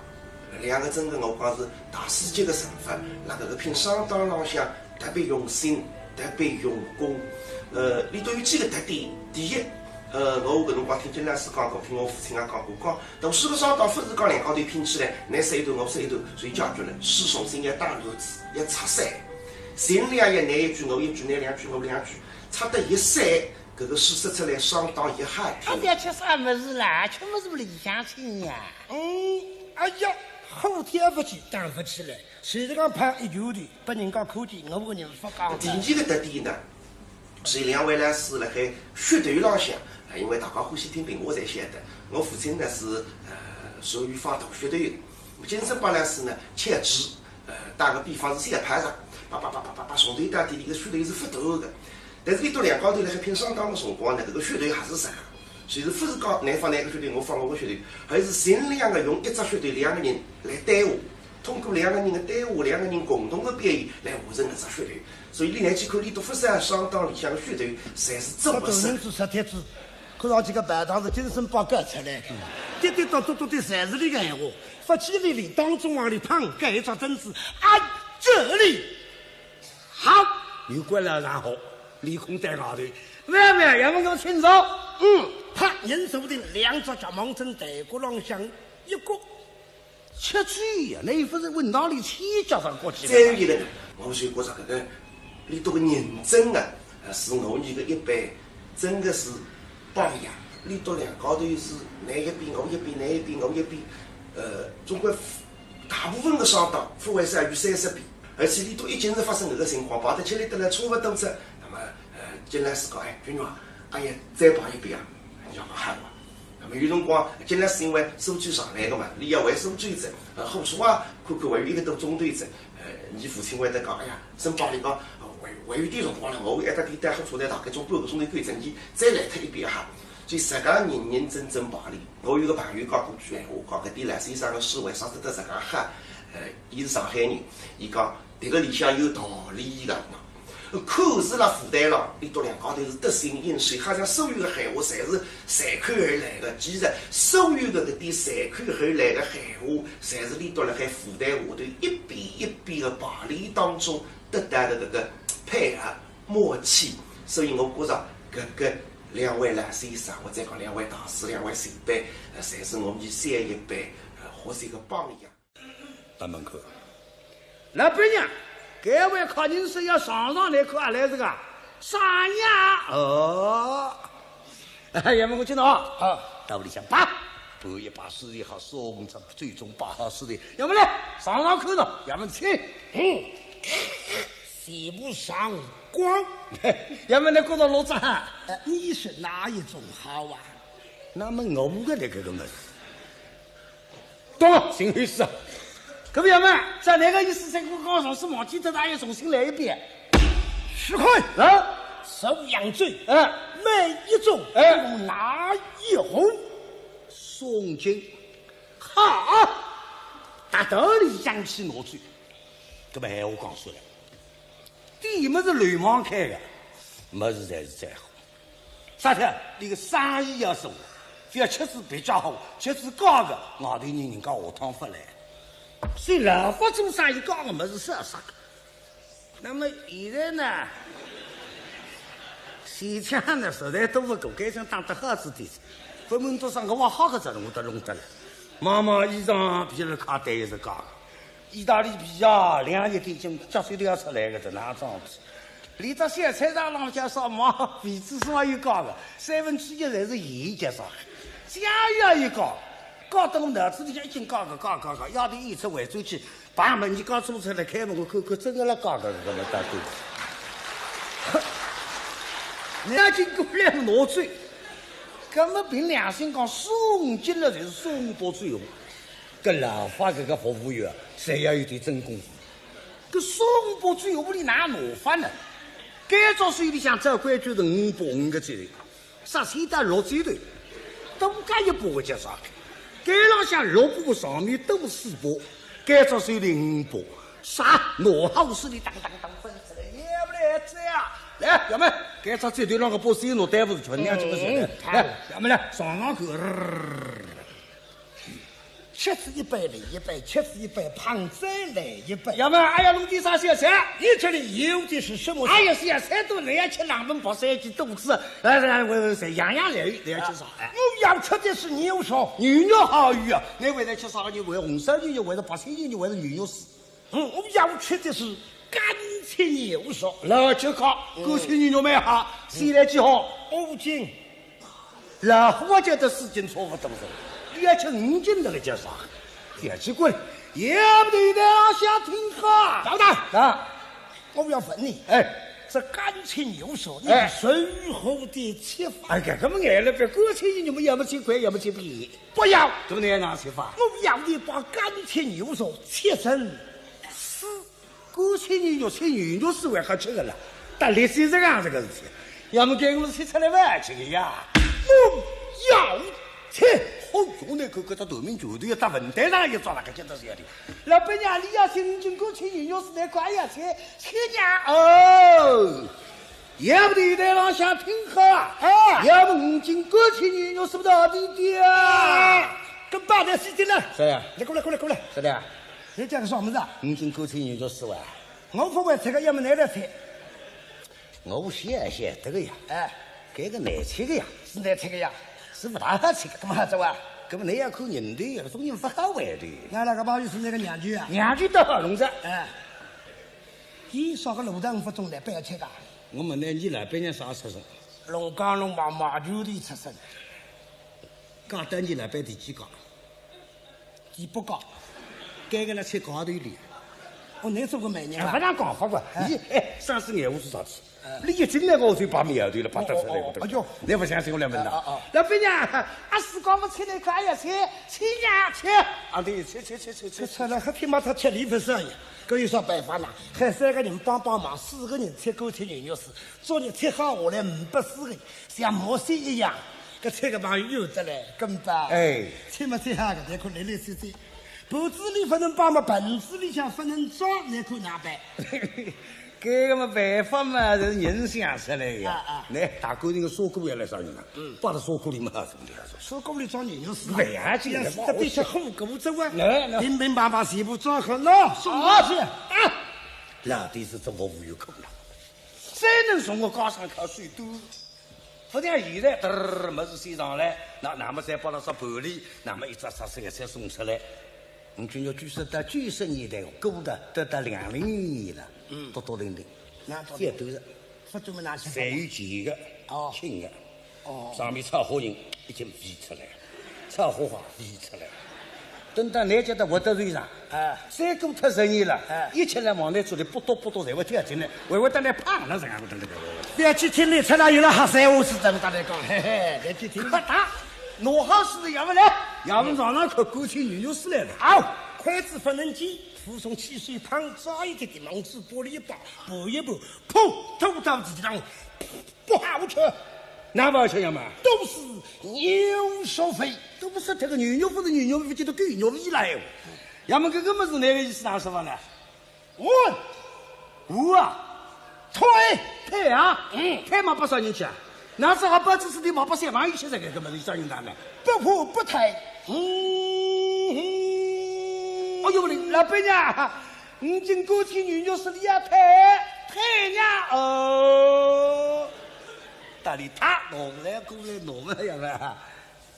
两个真个我讲是大师级个人物，辣搿个拼双档浪向特别用心，特别用功。呃，伊笃有几个特点。第一，呃，我搿辰光听金老师讲过，听我父亲也讲过，讲读书个双档勿是讲两家头拼起来，倷说一段，我说一段，所以解决了。书重新要打乱仔，要拆散，尽量要倷一句，我一句，倷两句，我两句，拆得越散， 搿个书说出来双档越好听。阿爹吃啥物事啦？吃物事里向请呀。嗯，哎呀，好听勿起，打勿起来。就是讲拍一句的，拨人家看见，我个人勿讲的。第二个特点呢，是两位老师辣海噱头浪向，啊，因为大家欢喜听评话侪晓得，我父亲呢是，呃，属于放大噱头的。金圣伯老师呢，吃主，呃，打个比方是小拍场，叭叭叭叭叭叭，从头到底，伊个噱头是勿断个。 但是伊笃两家头辣海拼双档个辰光呢，搿个噱头还是实梗，就是勿是讲倷放倷个噱头，我放我个噱头，而是尽量个用一只噱头两个人来对话，通过两个人个对话，两个人共同个表演来完成搿只噱头。所以倷去看伊笃勿少双档里向个噱头，侪是做勿出。大人子杀帖子，看上去搿排档是金圣伯搞出来个，跌跌倒倒倒的侪是伊个闲话，勿去理伊，当中往里砰，搿一只凳子，啊，这里。 好，有关了，然后面孔对外头，没有没有，要么我请坐。嗯，他人坐定，两只脚望准台角浪向一搁。吃醉呀，那一副是问道理，气叫上过去了。再有一个呢，我就觉着搿个里头个认真啊，呃，是我伲个一辈，真个是榜样。里头两家头是，倷一遍，我一遍，倷一遍，我一遍，呃，总归大部分个上当，勿会少于三十遍。 而且里头已经是发生搿个情况，排得吃力得来差勿多哉。那么，呃，金老师讲，哎，君玉啊，哎呀，再排一遍啊，要讲好啊。那么有辰光，金老师因为苏州上来个嘛，俚也会苏州哉，呃，火车啊，看看还有一个多钟头哉。呃，伲父亲会得讲，哎呀，真排哩讲，呃，还，还有点辰光了，我一搭点到火车站大概总半个钟头够哉，伲再来脱一遍哈。所以自家认认真真排哩。我有个朋友讲过句闲话，讲搿点老先生个书为啥得得自家好？呃，伊是上海人，伊讲 迭个里向有道理个。可是辣复旦浪，俚笃两家头是得心应手，好像所有个闲话侪是随口而来个。其实所有个搿点随口而来个闲话，侪是俚笃辣海复旦下头一遍一遍个排练当中得到个搿个配合默契。所以我觉着搿个两位老先生，或者讲两位大师、两位前辈，呃，侪是我伲小一辈，呃，学习个榜样。 到门口。老板娘，搿位客人是要上上来看阿来是个？上呀？哦。哎，要么我去拿。啊。到屋里向，啪，搬一把书台好，送上最终摆好书台。要么来，上上看喏，要么请。嗯。全部上光。要么来过到罗子哈。呃，你是哪一种好啊？那么我个那个个么事。 懂了，新意思啊。搿么要么，照倷个意思，再过讲上次忘记脱，大爷重新来一遍。十块。啊？收洋酒，哎。买一盅，哎。哪一盅？送金。好，大道理讲起拿酒，搿么闲话讲出来，店么是流氓开个，么事侪是再好。 啥体？俚个生意要做，覅吃仔别家货，吃仔假个，外头人人家下趟勿来。所以老法做生意假个么事少少个。那么现在呢？现在呢，实在都勿够，该想打得好仔点，勿问多少个，我好个只弄得弄得来。妈妈衣裳皮尔卡带也是假个，意大利皮鞋两一点斤，脚手都要出来个，这哪装逼？ 连只小菜场浪向烧毛皮子是也有假个，三分之一侪是盐结煞，酱油也有假，假得我脑子里向一径假个假假假，夜头演出回转去，碰门一家做出来开门，我看看真个辣假个，搿么大对。人家经过来拿走，搿么凭良心讲，送进来就是送勿走哟。搿老法搿个服务员，侪要有点真功夫。 搿送勿走屋里哪弄法呢？该只手里向照规矩是五百五个指头，啥现在六指头，多加一百个结煞。该浪向六百个，上面多四百，该只手里五百，啥？拿好手里当当当分出来，要么来这样，来，要么该只指头浪个把手拿对付全两只个手来，嗯，来，要么来，上上去。 吃仔一杯来一杯，吃仔一杯胖再来一杯。要么，哎呀，弄点啥小菜？你这里有的是什么菜？哎呀，小菜都来呀，吃冷盆白菜鸡肚子，哎，哎，我，我，样样来，来吃啥？哎。我要吃的是牛肉。牛肉好鱼啊，你为了吃啥个牛肉？红烧牛肉，还是白切牛肉，还是牛肉丝？嗯，我要吃的是干切牛肉。老吃客，干切牛肉蛮好，先来几号？五斤。 老法觉得四斤差勿多哉，伊要吃五斤搿个叫啥？覅去管，要么头台浪向听好。老大，啊，我要问你，哎，这干切牛肉，你哎，是如何的切法？哎，搿个么眼了别，干切牛肉么要么切块，要么切片。不要，搿么你要哪切法？我要你把干切牛肉切成丝。 干切牛肉，切牛肉丝还好吃个啦，但历史这样这个事体，要么给我们切出来勿吃个呀？我要切！哦哟，那个搿只头名拳头要打文台上一抓，那个叫得是要的。老板娘，你要切五斤干切牛肉丝，那快要切，切呀！哦，要不头台浪向听好啊，哎，要么五斤干切牛肉丝勿到底的啊。哎，跟把台死定了。是呀。来过来，过来，过来。是的。你讲个啥么子啊？五斤干切牛肉丝哇。 我勿会切个，要么拿来切。我晓晓得个呀。哎。搿个难吃个呀。是难吃个呀。是勿大好吃个。搿么好吃啊？搿么侬要看人头呀，搿种人勿好玩的。那那个朋友是侬个娘舅啊？娘舅倒好弄着。哎。伊啥个路段勿种来，勿要吃个？我问侬，侬老板娘啥出身？龙江龙马马球队出身。讲到侬老板第几家？ 第八家。该个呢，菜高头里。哦，侬做过媒人啊？勿能讲法个。哎。伊，哎，上次眼乌是啥子？哎。侬一进来，我就把苗头了，把得出来个。哦，哦，哦，哎哟。侬勿相信我来问㑚。啊，啊，啊。老板娘，啊，自家勿吃那个，哎呀，吃，吃呀，吃。啊，对，吃，吃，吃，吃，吃。吃了，还天妈他吃里勿少呀。搿有啥办法呢？喊三个人帮帮忙，四个人吃枸杞牛肉丝，昨日吃好下来，五百四个，像魔仙一样。 搿菜个朋友有得来，跟吧。哎。菜嘛菜好个，侬看来来去去，盘子里勿能摆嘛，盆子里向勿能装，侬看哪办？搿个嘛办法嘛，是人想出来呀。啊，啊。倷大官人个砂锅要来啥人啊？嗯。摆到砂锅里嘛，啥个呀？砂锅里装牛肉丝啊。勿要紧个，要是得必须火锅走啊，来，来。平平白白全部装好，喏，送过去。啊，啊。老底子做服务有功劳，再能从我高上考水都。 勿像现在，嘚儿，物事先上来，那，那么再摆辣只盘里，那么一只只菜菜送出来。我们今朝九十到九十年代，过得得到两零年了，嗯。笃笃定定。那笃定。再多了。勿多么哪去？侪有钱个，哦。请个。哦。上面炒虾仁已经飞出来，炒虾花飞出来。等到侬觉得活得头上， 哎。再过脱十年了，哎。一切来往来做的不多不多，侪会跳进来，会会得来碰了，这样会得来。覅去听伊出来有了瞎三胡四，真搭来讲，嘿嘿，覅去听。可大，拿好势头，要勿来，要勿上上看，搿枸杞牛肉丝来了。好，筷子勿能尖，武松起手旁抓一只电网子，玻璃一包，拨一拨，噗，吐到地上。 勿好吃。哪勿好吃呀嘛？都是牛肉味。都勿是这个牛肉味，是牛肉味，就是狗肉味来哦。要么搿个物事，哪个意思哪说法呢？我，我啊，退，退啊，嗯，退嘛，勿少人吃啊。那是好包子是的嘛，勿少万一吃这个，搿么是啥人打呢？不怕不退。嗯，嗯。哎呦喂，老板娘， 五斤枸杞牛肉丝里要退，退呀哦。搭里他弄来过来弄了呀嘛。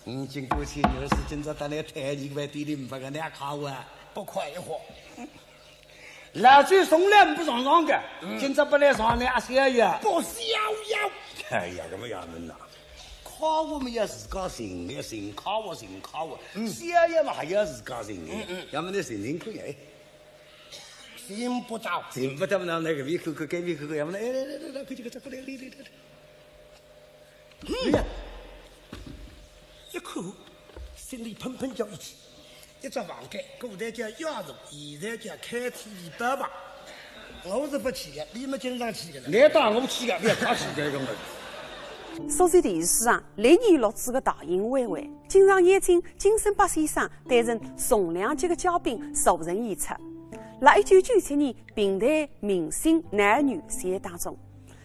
五斤枸杞牛肉丝今朝搭来退，你外地里没个那卡哇？不快活。老周从来不上当的，嗯。今朝本来上来阿小呀。不逍遥。哎呀，搿么样子呐？卡我们要自家寻的，寻卡我寻卡我，嗯。小呀嘛还要自家寻的，嗯，嗯。要么你寻寻看呀，哎。 寻不到。寻不到嘛，那个面看看，该面看看，要么呢，哎，来来来来，快去快去，快点，来来来来。嗯，一看，心里砰砰叫一气。一只房间，古代叫雅座，现在叫K T V包房。我是不去的，你们经常去的了。你当我去的，你也看去这种的。苏州电视上历年录制的大型晚会， 经常邀请金声伯先生担任重量级的嘉宾助阵演出。辣一九九七年评弹明星男女赛当中，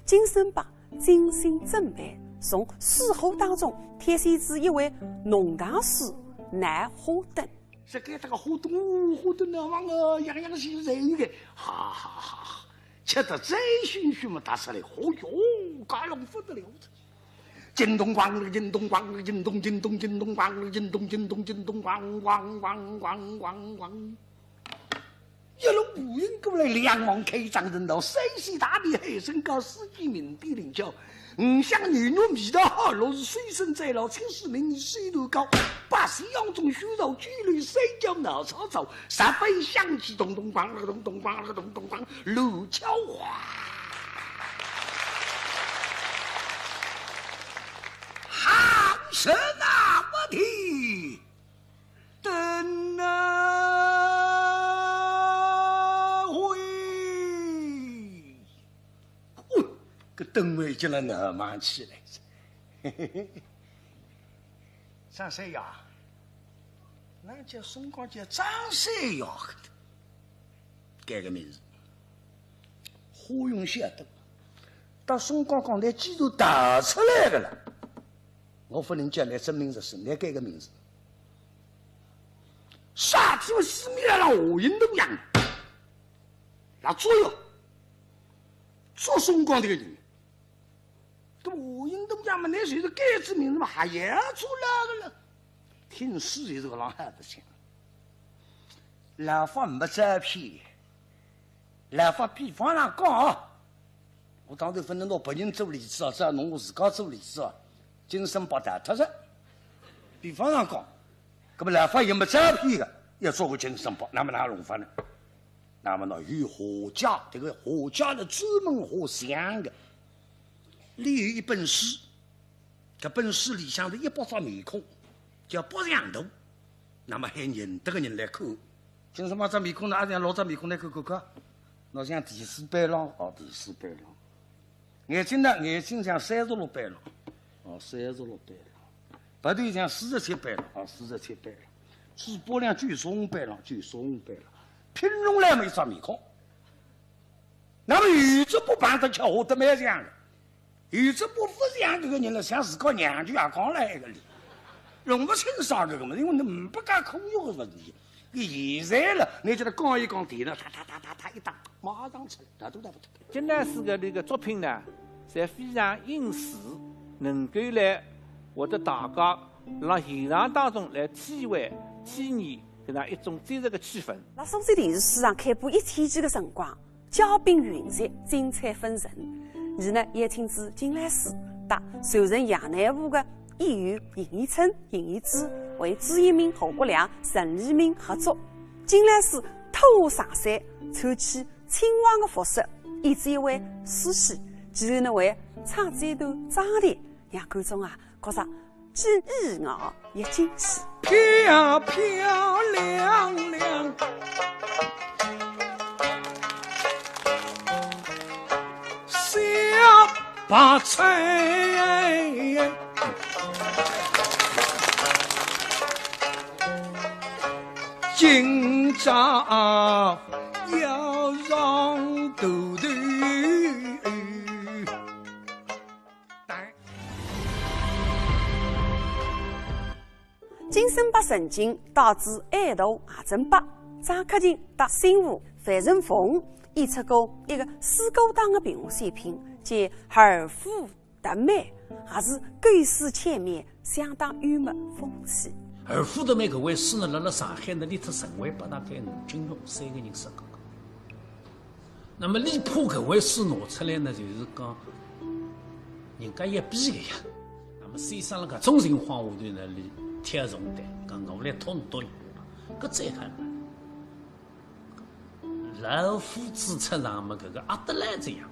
金声伯精心准备，从水浒当中挑选出一位弄堂水男花灯。这个这个花灯，花灯呢，往个样样形侪有的，哈哈哈哈，吃得醉醺醺么，打出来，哦哟，嘎隆不得了。 一路步行过来，两旁开张人道，山西大地海参高，四季名店灵巧，五香牛肉味道好，六十岁生再老，七十名医水头膏，八十洋中许造，九流三教闹吵吵，十分香气，咚咚梆啦咚咚梆啦咚咚梆，乱叫哗。 好神啊，我的灯啊喂！哦，搿灯会叫了那忙起来。张三爷，那叫辰光叫张三爷。 改个名字。花荣晓得，到辰光讲，拿记录逃出来个了。我勿能叫，拿真名字是，拿改个名字。啥体么？四面来了，火影洞样。那左右，做辰光这个人，大人大将么，倷就是改仔名字么，还要做老个了。听书就是搿浪好白相。老法没照片，老法比方上讲啊，我当然勿能拿别人做例子啊，只好拿我自家做例子啊，精神病逃脱哉。比方上讲，搿么老法也没照片个，要做个精神病，那么哪弄法呢？那么呢，有画家，迭个画家呢，专门画像个。俚有一本书，搿本书里向头一百张面孔，叫百像图。那么喊认得个人来看，精神病只面孔呢，阿像老只面孔来看看看，喏，像第四版浪，哦，第四版浪。眼睛呢，眼睛像三十六版浪，哦，三十六版浪。鼻头像四十七版浪，哦，四十七版浪。嘴巴像九十五版浪，九十五版浪。拼拢来么一只面孔。那么有只勿碰得巧，画得蛮像个。 有只勿像搿个人了，像自家娘舅阿讲了一个哩，弄勿清爽搿个物事，因为倷没介科学个问题。搿现在了，倷叫伊讲一讲，电脑哒哒哒哒哒一打，马上出来，哪都打勿脱。金老师个那个作品呢，侪非常应时，能够来获得大家辣现场当中来体会、体验搿样一种真实个气氛。辣苏州电视书场开播一天期个辰光， 嘉宾云集，精彩纷呈。伊呢，邀请仔金老师搭传承杨乃武个演员邢延春、邢延之，还有朱一鸣、侯国良、陈黎明合作。金老师脱下长衫，穿起清黄个服饰，演仔一回书戏，其后呢，还唱仔一段张调，让观众啊，觉着 既意外也惊喜。漂漂亮亮，小白菜，今朝要上头头。 金声伯曾经带仔爱徒谢振伯、张克勤搭新妇樊振凤演出过一个水果档个评话小品，叫《二府特卖》，也是构思巧妙，相当幽默风趣。《二府特卖》搿回书呢，辣辣上海呢，伊搭陈怀柏搭搭吴君玉三个人合作个。 那么李波搿回书拿出来呢，就是讲，人家要比个呀。那么先生辣搿种情况下头呢，伊挑重担，讲我来托侬托伊，搿再看看。老夫子出场嘛，搿个阿德莱这样。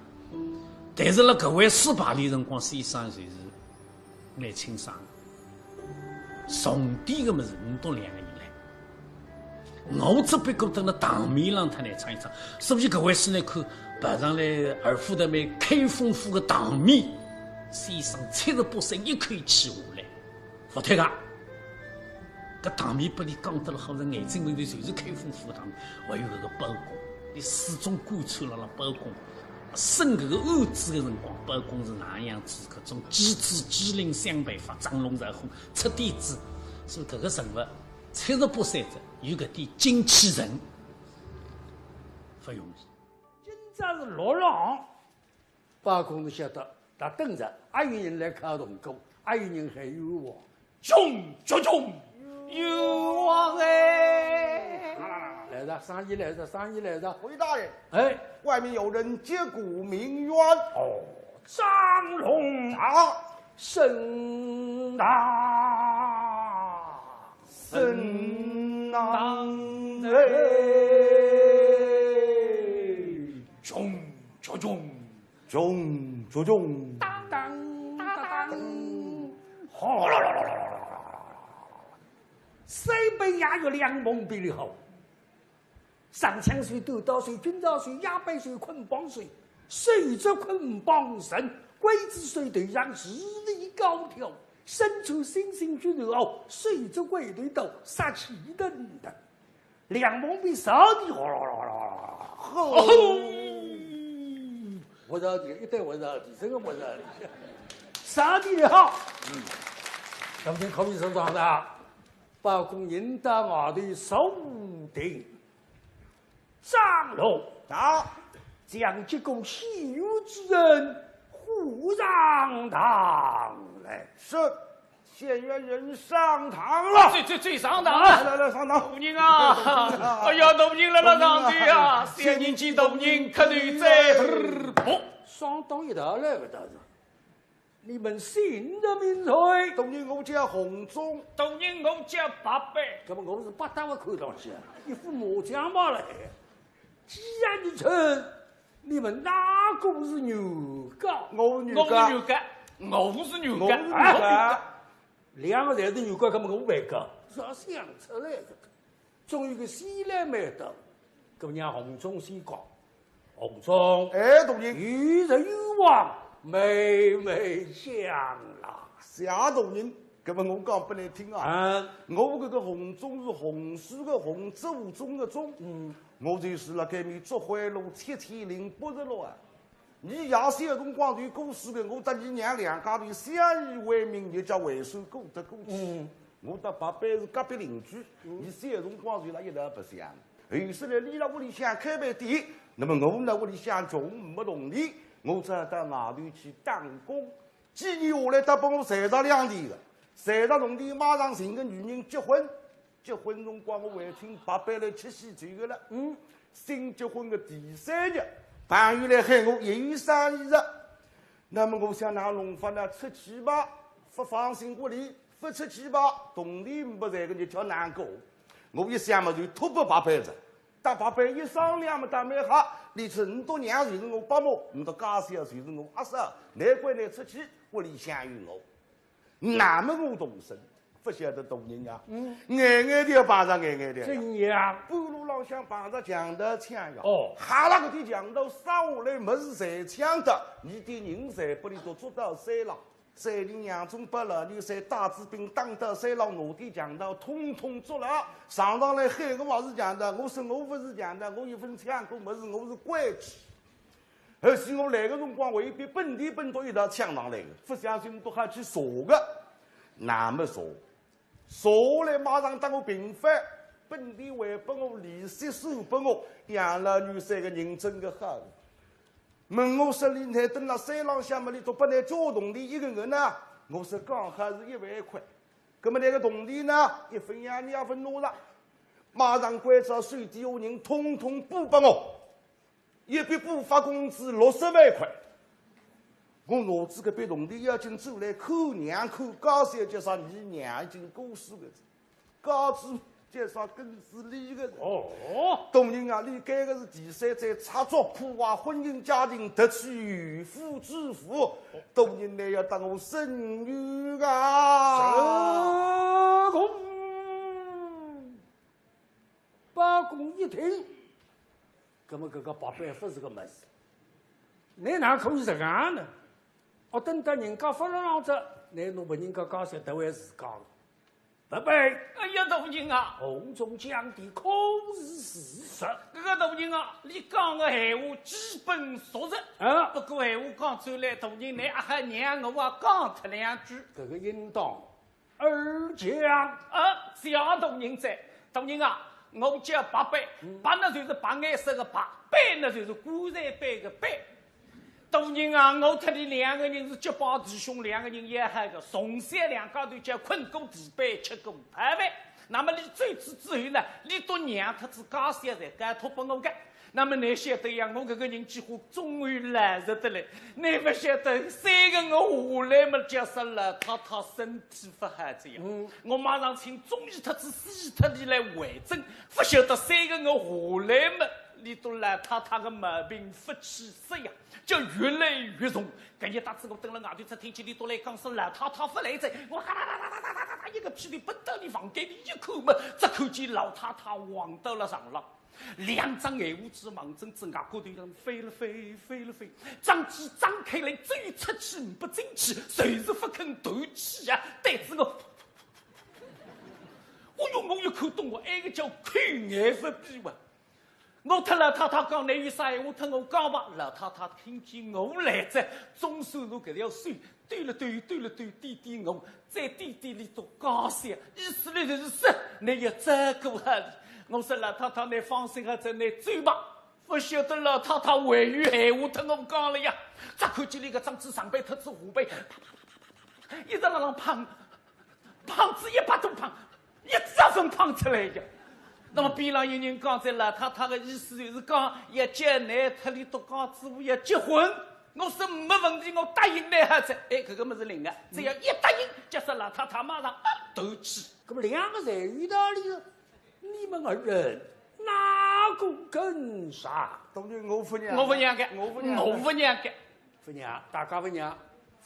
但是辣搿回书排练辰光，先生就是 蛮清爽个。重点个物事，侬到两个人来。我只不过蹲辣堂面浪搭倷唱一唱，所以搿回书呢，看排上来二府特卖开封府个堂面，先生七十八岁一口气下来，勿退个。搿堂面拨伊讲得了好，是眼睛门前就是开封府个堂面，还有搿个包公，伊始终贯穿辣辣包公。 审搿个案子个辰光，包公是哪样子？搿种机智机灵，想办法，装聋作哑，出点子，所以搿个人物七十八岁哉，有搿点精气神，勿容易。今朝是六浪，包公是晓得，搭等着，阿有人来敲铜鼓，阿有人喊冤枉。 穷，穷，穷，冤枉哎！来哉，生意来哉，生意来哉。回大人，哎，外面有人击鼓鸣冤。哦，张龙。啊，沈大，沈大人。穷，穷，穷。 穷，穷，穷。当当当当，哗啦啦啦啦啦啦啦啦啦啦啦。三杯野药两瓮杯里好，上枪手、短刀手、军刀手、押背手、捆绑手，手执捆绑绳，刽子手头上势利高挑，身穿猩猩军头袄，手执鬼头刀，杀气腾腾。 两瓮杯烧得哗啦啦啦啦啦啦，吼！哦，我着急，一对我着急，真个我着急。烧得好。嗯，咱们可以说上的，包公引到外头坐定。张龙。到。将这个戏院之人姑上堂来。是，县县人上堂了。这、这、这上堂了。来、来、来，上堂。大人啊，哎呀，大人来了，上堂啊，小人见大人磕头再。哦，上堂一道来个大人。你们姓甚名谁？大人，我叫洪忠。大人，我叫白白。搿么我是白搭勿看上去啊，一副麻将牌来。既然如此，你们哪个是原告？我是原告。我是原告，我是原告。我是原告。啊，两个侪是原告，搿么我勿告，是要想出来个。终于个西来没到，搿么让洪忠先讲。洪忠，哎，大人。有人冤枉，慢慢讲啦。谢大人，搿么我讲拨倷听啊。啊。我搿个洪忠是洪水个洪，祖宗个宗。嗯。 我就是辣该面竹海路七千零八十六啊。伲爷小辰光就过世个，我搭伲娘两家头相依为命，日脚还算过得过去。嗯。我搭白白是隔壁邻居，嗯。伲小辰光就辣一道白相。后首来，伲辣屋里向开爿店，那么我呢，屋里向穷，没铜钿，我只好到外头去打工。几年下来，倒拨我赚着两钿个，赚着铜钿马上寻个女人结婚。 结婚辰光，我还请白白来吃喜酒个了。嗯。新结婚个第三日，朋友来喊我，有生意哉。那么我想哪弄法呢？出去吧，勿放心屋里，勿出去吧，铜钿没赚个日脚难过。我一想嘛，就托拨白白哉。搭白白一商量嘛，倒蛮好。俚说倷笃娘就是我伯母，倷笃家小就是我阿嫂，难怪倷出去，屋里向有我。那么我动身。 勿晓得大人啊，嗯。眼眼调碰着眼眼调呀。怎样？半路浪向碰着强盗抢呀。哦。哈啦，搿点强盗杀下来，物事侪抢脱，伲点人侪拨俚笃捉到山浪。山里娘中把老牛山带仔兵打到山浪，拿点强盗统统捉牢，上堂来喊我也是强盗，我说我勿是强盗，我又勿是抢过物事，我是规矩。而且我来个辰光，还有一批本地本笃一道抢上来个，勿相信倷笃好去查个，那么查。 查下来马上搭我平反，本钿还拨我，利息算拨我，养老院三个人真个好。问我说，倷等辣山浪向么，俚笃拨倷交铜钿一个月呢？我说刚好是一万块。搿么倷个铜钿呢？一分洋钿也勿拿哉。马上关照手底下人统统补拨我。 一笔补发工资六十万块。我拿仔搿笔铜钿要紧走来看娘，看家小，叫啥？伲娘已经过世个，家主叫啥？更是俚个。哦。大人啊，倷该个是第三者，拆除破坏婚姻家庭，夺取有妇之夫，大人倷要搭我伸冤啊！这个 包公一听，搿么搿个白板勿是个物事，倷哪可以实梗呢？哦，等到人家发了浪子，倷拿拨人家家小得为自家个，勿对？哎呀，大人啊！洪忠讲的可是事实。搿个大人啊，倷讲个闲话基本属实。啊。不过闲话讲转来，大人倷阿好让我啊讲脱两句。搿个应当。 二讲。啊，谢大人哉。大人啊，我叫白板，嗯。白呢就是白颜色个白，板呢就是棺材板个板。大人啊，我搭倷两个人是结拜弟兄，两个人要好个，从小两家头叫困过地板，吃过泡饭。那么倷走仔之后呢，倷笃娘搭仔家小侪交托拨我个。 那么倷晓得呀，我搿个人几化忠厚老实得来，倷勿晓得三个月下来么，叫啥老太太身体勿好哉呀。嗯。我马上请中医搭仔西医搭俚来会诊，勿晓得三个月下来么，俚笃老太太个毛病勿去哉呀，叫越来越重。搿日搭仔我蹲辣外头只听见俚笃来讲说老太太勿来哉，我哈啦啦啦啦啦啦啦一个屁颠奔到俚房间里一看么，只看见老太太横倒辣床浪。 两只眼珠子望准仔额角头浪飞了飞，飞了飞，张嘴张开来，只有出气呒不进气，就是勿肯断气啊！对仔我，哦哟，我一看懂哦，埃个叫口眼勿闭哇。我搭老太太讲，倷有啥闲话搭我讲吧。老太太听见我来哉，总算拿搿条手 抖了抖，抖了抖，点点我，再点点俚笃家小，意思呢就是说，倷要照顾好俚。我说老太太，倷放心好哉，倷走吧。勿晓得老太太还有闲话搭我讲了呀，只看见俚搿张嘴上背脱仔下背，啪啪啪啪啪啪啪，一直辣浪碰，碰仔一百多碰，一只手碰出来呀。那么边浪有人讲，搿老太太个意思就是讲，要叫倷搭俚笃家主婆要结婚。我说没问题，我答应倷好哉。哎，搿个么是灵个，只要一答应，假使老太太马上啊头起。那么两个侪有道理个， 你们二人哪个跟上？当然我勿让。我勿让个，我勿让。我勿让个。勿让，大家勿让，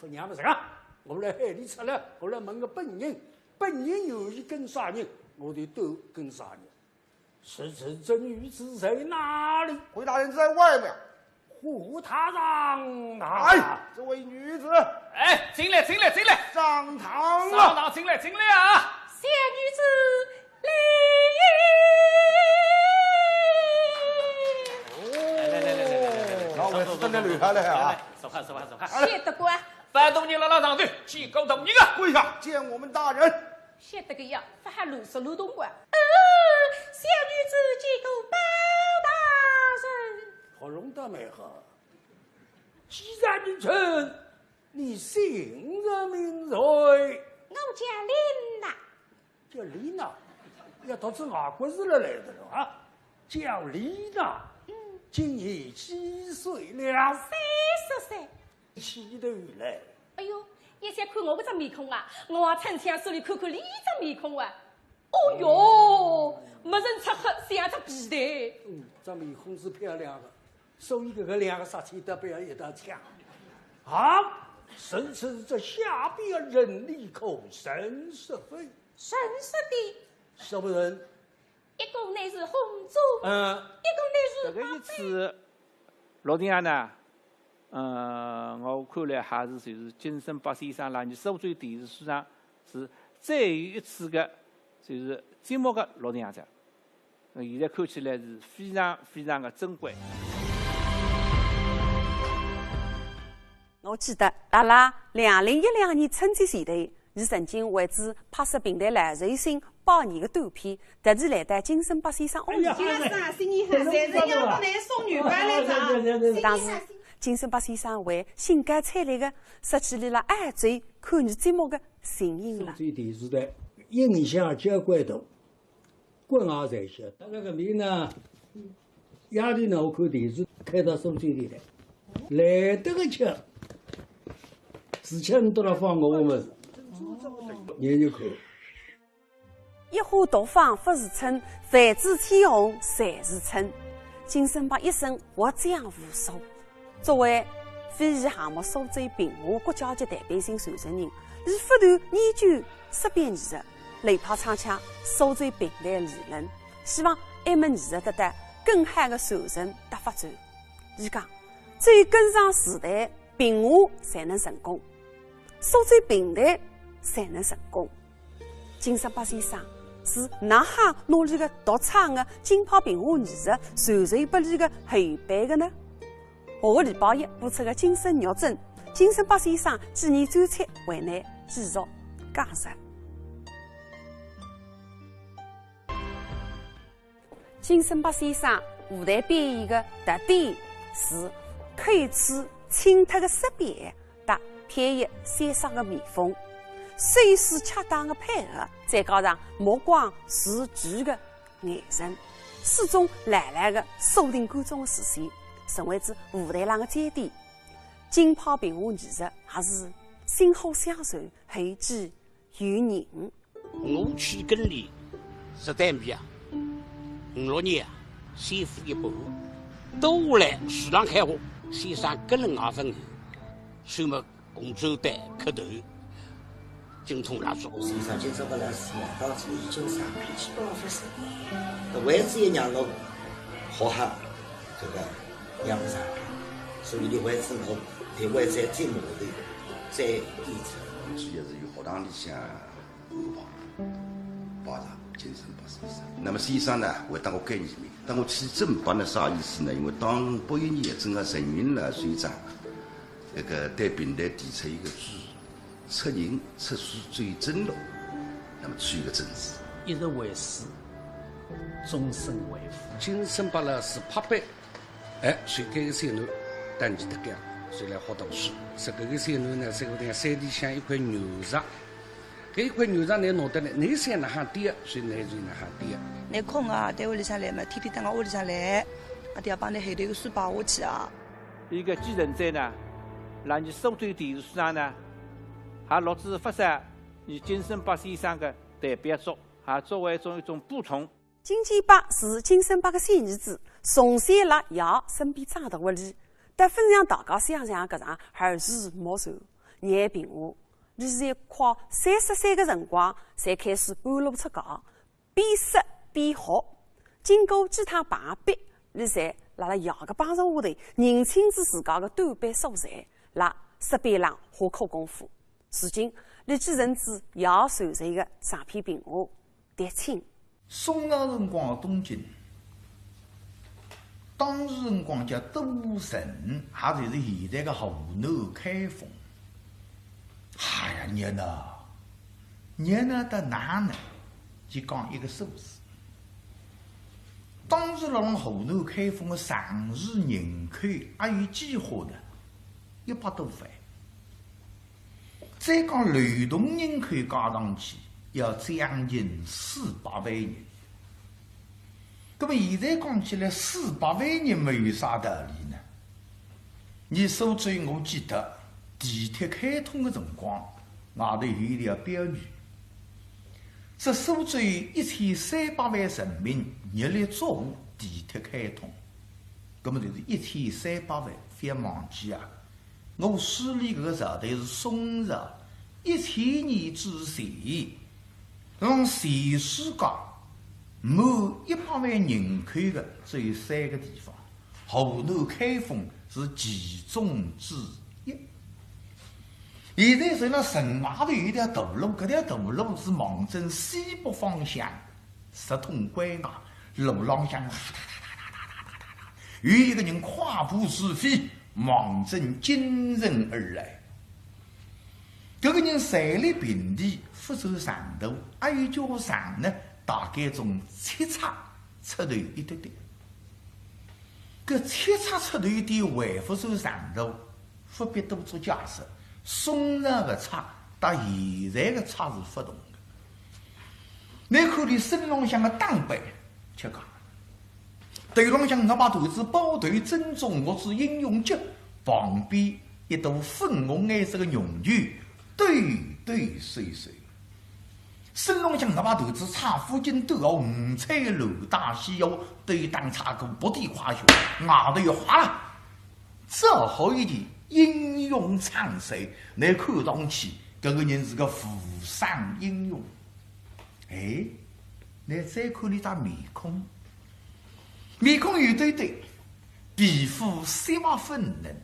勿让么啥个？我来喊俚出来，我来问个本人，本人愿意跟啥人，我就都跟啥人。是，是，这女子在哪里？回大人在外面。 胡大郎啊！哎，这位女子，哎，进来，进来，进来。上堂了。上堂，进来，进来啊！小女子来也。来，来，来，来，来，来，来，来，老位子等得留下来啊。来，来，坐下，坐下，坐下。谢得个啊。樊大人辣辣上头，见过大人啊。跪下，见我们大人。谢得个呀，勿好乱说乱动个。呃，小女子见过包大人。 喉咙倒蛮好。既然如此，你姓甚名谁？我叫丽娜。叫丽娜，要读出外国字来来的了啊！叫丽娜，嗯。今年几岁了？三十岁。起头来。哎哟，一歇看我搿只面孔啊，我也真想说俚看看俚只面孔啊。 哦哟，没人出黑像只皮蛋。嗯，这面孔是漂亮的，所以搿个两个杀气得不要一道抢。好，如此这下边人你可认识否？认识的。什么人？一个乃是红中，嗯。一个乃是白。搿个意思，陆定洋呢， 呃，我看来还是就是金圣伯先生辣伲苏州电视书场是最后一次个就是节目个陆定洋哉。呃，现在看起来是非常非常个珍贵。我记得，辣辣两零一两年春节前头， 伊曾经为仔拍摄评弹老寿星百年个短片，特地来到金圣伯先生屋里。哎呀，新年好，新年好，财神爷帮侬送元宝来着啊。新年好，当时，新年好。金圣伯先生还兴高采烈个说起俚辣澳洲看伲节目个情形了。苏州电视台印象交关大。 关也侪晓得。辣辣搿面呢，夜里呢，我看电视开到苏州电台，来得个巧，自家人都辣放我个物事，研究看。一花独放勿是春，万紫千红才是春。金圣伯一生获奖无数， 作为非遗项目苏州评话国家级代表性传承人，伊不断研究识别艺术，流派唱腔苏州评弹理论，希望埃门艺术得到更好个传承搭发展。伊讲，只有跟上时代，评话才能成功，苏州评弹才能成功。 金圣伯先生是哪哈拿俚个独创个京派评话艺术传授拨俚个后辈个呢？下个礼拜一播出个《金圣玉珍》，金圣伯先生纪念专辑为㑚继续讲述。 金圣伯先生舞台表演个特点是口齿清透个识别搭飘逸潇洒个面风，手势恰当个配合，再加上目光如炬个眼神，始终牢牢个锁定观众个视线，成为仔舞台浪个焦点。京派评话艺术也是薪火相传，后继有人。 我去跟俚实在没啊，五六年啊，先付一半，到下来市场开发，先生跟了我分后，收么红酒单磕头，精通蜡烛。先生今朝个来是嘛，当初已经上脾气。搿位子也让我好好搿个让勿上，所以搿位子我对外在节目里再演出。主要是有学堂里向 拜了金圣伯先生。那么先生呢，还当我概念名。当我起正伯呢，啥意思呢？因为当八一年正好承运了首长，那个对评弹提出一个字，出人出书最正路，那么取一个正字。一日为师，终身为父。金圣伯呢是拍板，哎，所以搿个小囡胆子大个，所以来好读书。说搿个小囡呢，是搿个山里向一块原石，搿一块原石侬拿得来，侬想哪哈跌，所以侬就哪哈跌。侬空啊，单位里向来嘛，天天到我屋里向来，阿爹帮侬后头个书摆下去啊。一个继承者呢，让你苏州电视书场呢，还录制发烧，你金生八先生个代表作，还作为一种一种补充。 金建伯是金生伯个小儿子，从小辣爷身边长大个哩，得勿像大家想象搿样耳濡目染、耳鬓下。伊是一快三十岁个辰光才开始半路出家，边说边学。经过几趟碰壁，伊才辣辣爷个帮助下头，认清仔自家个短板所在，辣石板浪下苦功夫。如今，伊继承仔爷传授个长篇评话。 《跌青》。宋朝辰光个东京，当时辰光叫都城，也就是现在个河南开封。哎呀，热闹，热闹得哪能？就讲一个数字。当时辣辣河南开封个常住人口还有几化呢？一百多万。 再讲流动人口加上去，要将近四百万人。葛末现在讲起来，四百万人么有啥道理呢？伲苏州，我记得地铁开通个辰光，外头有一条标语，说苏州一千三百万人民热烈祝贺地铁开通。葛末就是一千三百万，覅忘记啊， 我书里搿个朝代是宋朝，一千年之前，辣全世界满一百万人口个只有三个地方，河南开封是其中之一。现在辣城外头有一条大路，搿条大路是望准西北方向，直通关外，路浪向有一个人快步如飞， 望准京城而来。搿个人站立平地，勿走长途，还有叫长呢，大概从七尺出头一点点。搿七尺出头一点还勿走长途，勿必多做解释，宋朝个尺搭现在个尺是勿同个。侬看伊身浪向个打扮，吃讲， 头浪向拿把头子包头珍珠，我是英雄结，旁边一朵粉红颜色个绒球，抖抖擞擞。身浪向拿把头子插副金斗哦，五彩罗带细腰，对打插个不敌快速，外头又哗啦，这好一点，英雄唱衰，侬看上去搿个人是个无上英雄。 哎，侬再看伊只面孔，面孔圆堆堆，皮肤雪白粉嫩，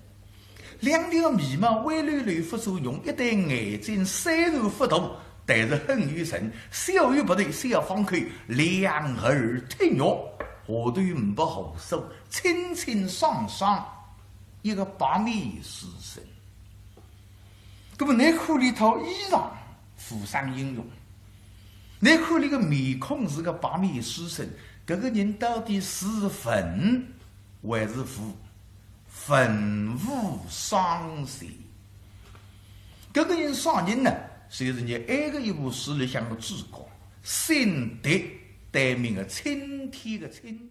两条眉毛弯溜溜勿作用，一对眼睛虽然勿大，但是很有神，小有鼻头，小方口，两耳挺肉，下头眉毛胡须，清清爽爽，一个白面书生。 葛末侬看伊套衣裳，无上英雄。侬看伊个面孔是个白面书生，搿个人到底是文还是武？文武双全。搿个人啥人呢？就是伲埃个一部书里向个主角，姓狄，单名个青天个青。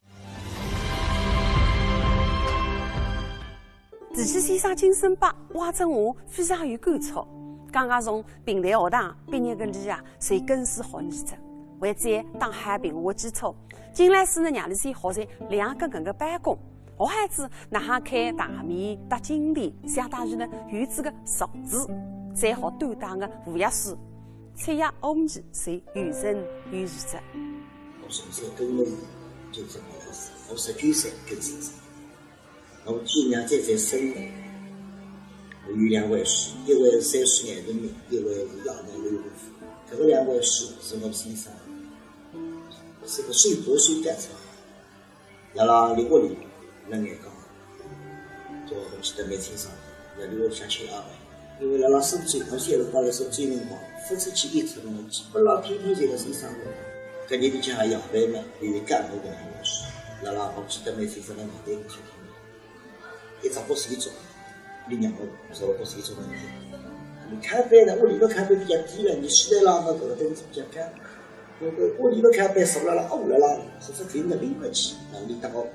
提起先生金生伯，汪振华非常有感触。刚刚从评弹学堂毕业个伊啊，随跟师学艺者，还在打好评弹个基础。金老师呢，让伊先学习两个搿个包工，学好仔哪哈开大面搭金钿，相当于呢有仔个数字，再好担当个武学书，出学五年，随游刃有余哉。我从小跟了伊，就搿能样子，我十九岁跟先生。 我寄娘再再生了，我有两回书，一回是三十年的命，一回是夜难留的福。搿个两回书是我先生的，是个手把手教出来。辣辣伊屋里，辣眼讲，叫我记得蛮清爽的，辣伊屋里向吃夜饭。 因为辣辣苏州，我小辰光辣苏州辰光，勿出去演出个，基本上天天就辣先生屋。搿日里向夜饭嘛，伊是讲我搿两回书，辣辣我记得蛮清爽，辣外头客厅里。一只八仙桌，俚让我坐了八仙桌浪向。俚靠背呢，屋里个靠背比较低了，俚起来了，搿个凳子比较高。搿个屋里个靠背坐了啦，下来啦，实在挺得立勿起，那俚搭我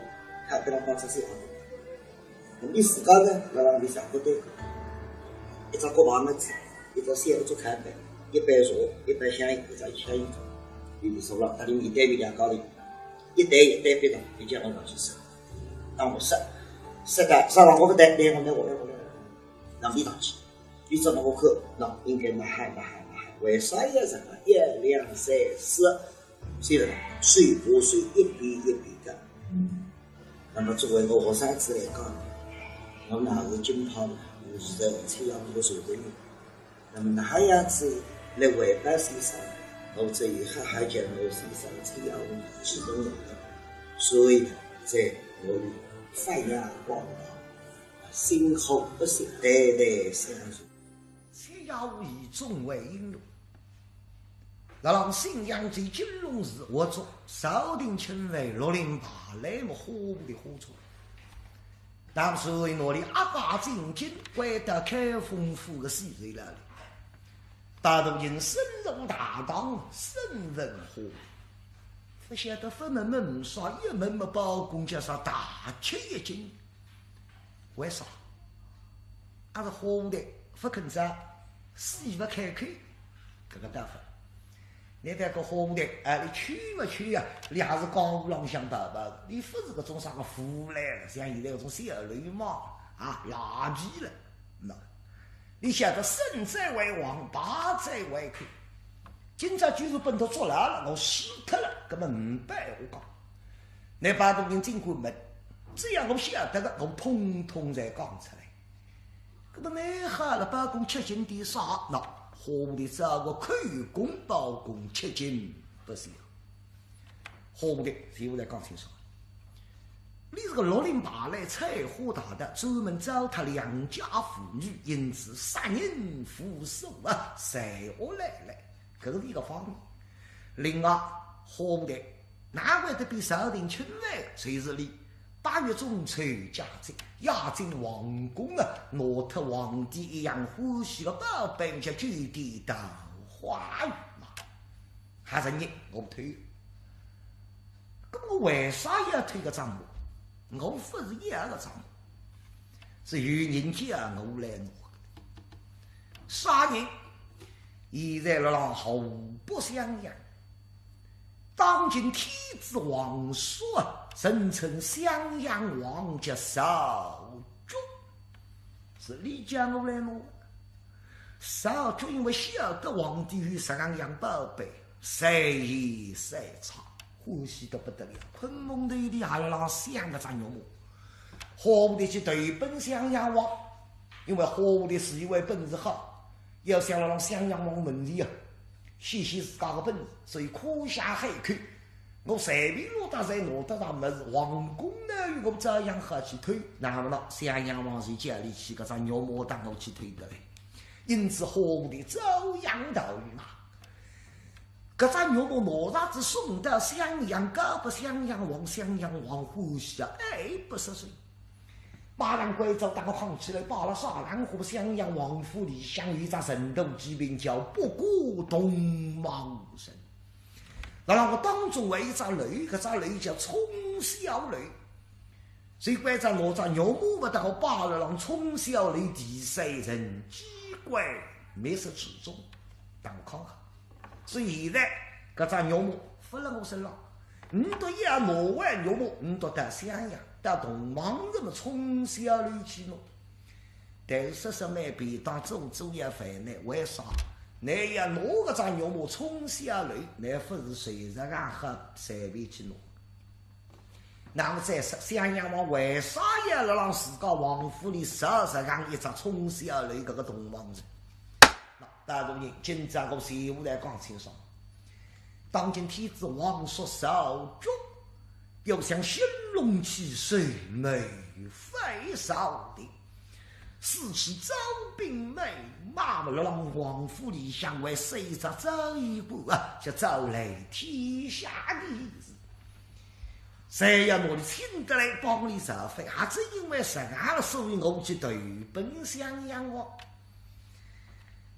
靠背浪放只小凳。那么自家呢，辣辣里向不对，一只角牌么子，一只小个桌靠背，一杯茶，一杯香烟，一只香烟头，俚坐了，搭俚面对面两家头，一对一对壁上，俚叫我上去坐。当我说，说的，说了我不对，来，我来，我来，我来，让俚上去。俚只拿我看，那应该蛮好，蛮好，蛮好。为啥要这个？一两三四，所以呢，水不水一笔一笔的。那么作为我学生子来讲，我哪是金牌嘛，我是在采药铺个传承人。那么哪样子来回报先生，我只有好好叫我先生采药铺继承人了。所以呢，在我的发扬光大，辛苦不息，代代相传。采药铺以中为筱路。辣辣襄阳州金龙寺，我做朝廷钦犯绿林牌来么花布的花车。当时拿俚押解进京，关到开封府个西头那里。包大人深入大堂，审问花布。不晓得问么问啥，一问么包公叫啥大吃一惊。为啥？阿是花布的不肯招，死不开口，搿个倒勿。 倷搿个花布的，哎，俚去么去呀，俚还是江湖浪向跑跑的，俚勿是搿种啥个无赖了，像现在搿种小流氓啊，赖皮了。那，俚晓得胜在为王，败在为寇。今朝就是拨俚捉牢了，我死脱了，搿么呒办法讲。倷包大人尽管问，只要我晓得个，我统统侪讲出来。 搿么蛮好了，包公吃惊点啥？那花布的招个口供包公吃惊不小。花布的，现在讲清爽。俚是个绿林牌来采花大盗，专门糟蹋良家妇女，因此杀人无数啊，罪恶累累。搿是一个方面。另外，花布的 哪会得被朝廷钦犯？就是俚八月中秋假节，夜进皇宫啊，拿脱皇帝一样欢喜的宝贝，叫九天桃花羽嘛。还是人我偷。搿么我为啥要偷搿只马？我勿是要搿只马，是有人叫我来拿的。啥人？现在辣辣河北襄阳， 当今天子皇叔啊，人称襄阳王，叫曹植，是俚叫我来拿。曹植因为晓得皇帝有十二样宝贝，三言三唱，欢喜得不得了。困梦头里还辣辣想搿只玉马，花布的去投奔襄阳王，因为花布的是一位本事好， 要想辣襄阳王门前啊，显显自家个本事，所以夸下海口，我随便哪搭侪拿得着物事，皇宫呢，我照样好去偷。那么呢，襄阳王就叫俚去搿只玉马搭我去偷得来。因此，花布的照样逃嘛。搿只玉马拿着仔送到襄阳，交拨襄阳王，襄阳王欢喜啊，爱不释手。 马上关照搭我扛起来，摆辣啥场化？襄阳王府里向有一只神都奇品，叫八卦洞房城。辣辣当中还有一只楼，搿只楼叫冲霄楼。所以关照拿只玉马搭我摆辣浪冲霄楼第三层机关密室之中，搭我扛好。 所以现在搿只玉马勿辣我身浪，倷笃要拿回玉马，倷笃到襄阳，到洞房城么冲霄楼去拿。但是说说蛮便当，做做也烦难，为啥？倷要拿搿只玉马冲霄楼，倷勿是随随便便好随便去拿。 那么再说，襄阳王为啥要辣浪自家王府里设置搿样一只冲霄楼搿个洞房城？那大大人，今朝我全部来讲清爽。当今天子皇叔曹植，要想兴隆气势，谋反朝廷，四处招兵买马，辣浪王府里向还设一只昭仪馆啊，叫昭来天下的意思。侪要拿俚请得来帮俚造反，也正因为实梗，所以我就投奔襄阳哦。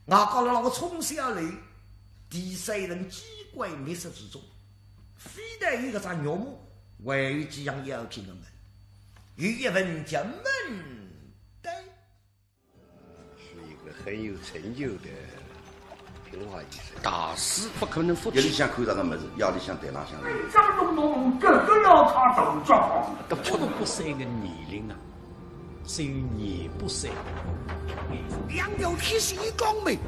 我讲了，我从小来，第三层机关密室之中，非但有搿只玉马，还有几样要紧的物事，有一份叫门单。 是一个很有成就的评话医生。大师不可能复制。夜里向看着个物事，夜里向台浪向。张东东搿个老太大脚好。七十八岁个年龄啊，只有廿八岁。两条铁线一讲明，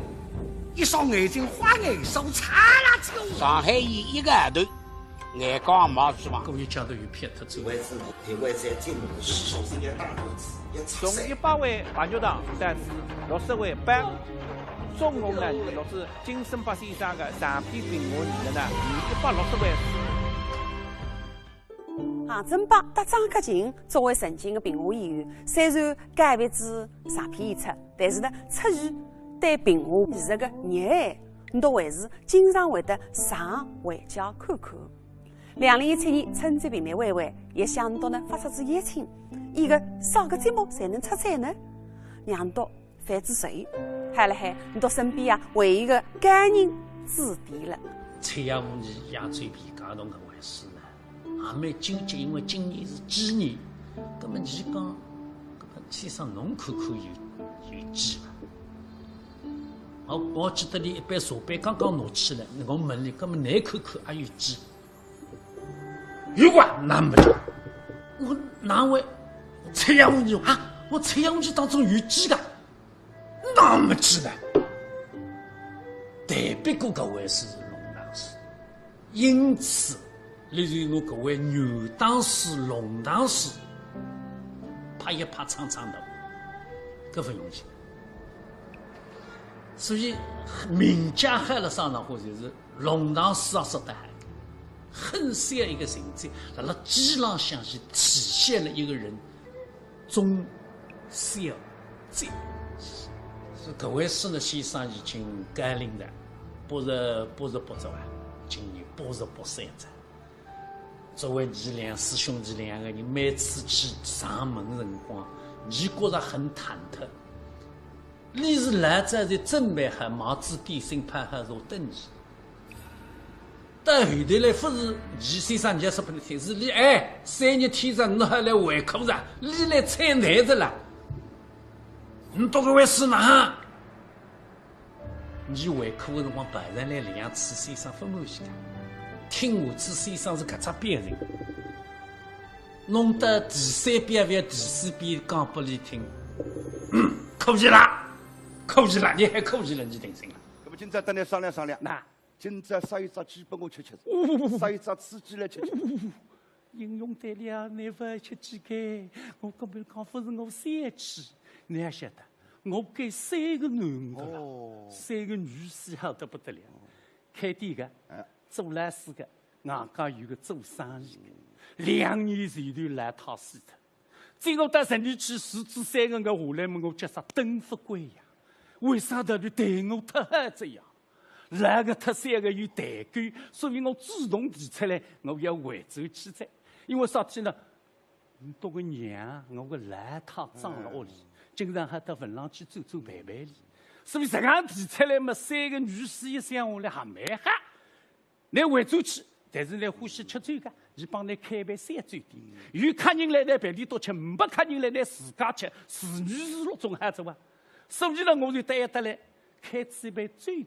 一双眼睛花眼手擦辣椒。上海医一个号头，眼光没希望。故意讲到有撇脱之外。为此，为此进入了世上是一个大日子，也从一百位白玉堂，但是六十位班，总共呢，六十金森伯先生的长篇评话里面呢，有一百六十位。 杭州吧，搭张克勤作为曾经的评话演员，虽然告别仔长篇演出，但是呢，出于对评话艺术的热爱，我还是经常会得上回家看看。两零一七年春节评弹晚会，也向我呢发出仔邀请，伊个啥个节目才能出彩呢？让我 犯仔罪。嗨了嗨，我身边啊，唯一个高人指点了。七爷五爷也最皮家动搿回事呢，也蛮紧急，因为今年是鸡年，葛么伊讲，葛么先生侬看看有有鸡伐？我我记得伊一杯茶杯刚刚拿起来，我问伊，葛么侬看看阿有鸡？有啊，那没得。我哪会？七爷五爷啊，我七爷五爷当中有鸡个。 那么自然。但不过搿位是弄堂师，因此，你就拿搿位原堂师、弄堂师拍一拍撑撑头，搿勿容易。所以名家喊了啥呢？或者是弄堂师啊，说得好，很小一个成就，辣辣鸡浪向是体现了一个人 忠孝节。是搿位师呢，先生已经高龄了，八十八十八岁啊，今年八十八岁哉。作为伊两师兄弟两个人，每次去上门辰光，伊觉着很忐忑。伊是老早就准备好买仔点心、泡好茶等伊。 到后头来，勿是伊先生人家说拨侬听，是伊哎，三日天哉，侬还来回客哉，伊来催难哉啦。侬到搿位是哪？伊回客个辰光，碰着来两次先生勿满意个，听下去先生是搿只表情。弄到第三遍、第四遍讲拨伊听，嗯，可以啦，可以啦，侬还可以了，侬定心了。那么今朝搭侬商量商量，那 今朝杀一只鸡拨我吃吃，杀一只雌鸡来吃吃。英雄对了，侬勿吃鸡个，我根本讲勿是我小气，侬也晓得，我搿三个囡儿啦，哦三个女婿好得不得了，开店个哎，做老师个，外加有个做生意个，两年前头老太死脱，最后到十年去，死仔三个月下来么，我叫啥等勿惯呀，为啥道理对我太好仔呀？ 老个脱三个有代沟，所以我主动提出来，我要回转去哉。因为啥体呢？我个娘，我个老太葬辣屋里，经常还到坟浪去走走陪陪伊。所以实梗提出来嘛，三个女婿一想下来还蛮好。侬回转去，但是侬欢喜吃酒个，伊帮侬开爿小酒店。有客人来，侬陪伊多吃，没客人来，侬自家吃，自娱自乐总好哉哇。所以呢，我就答应得来，开仔爿酒店。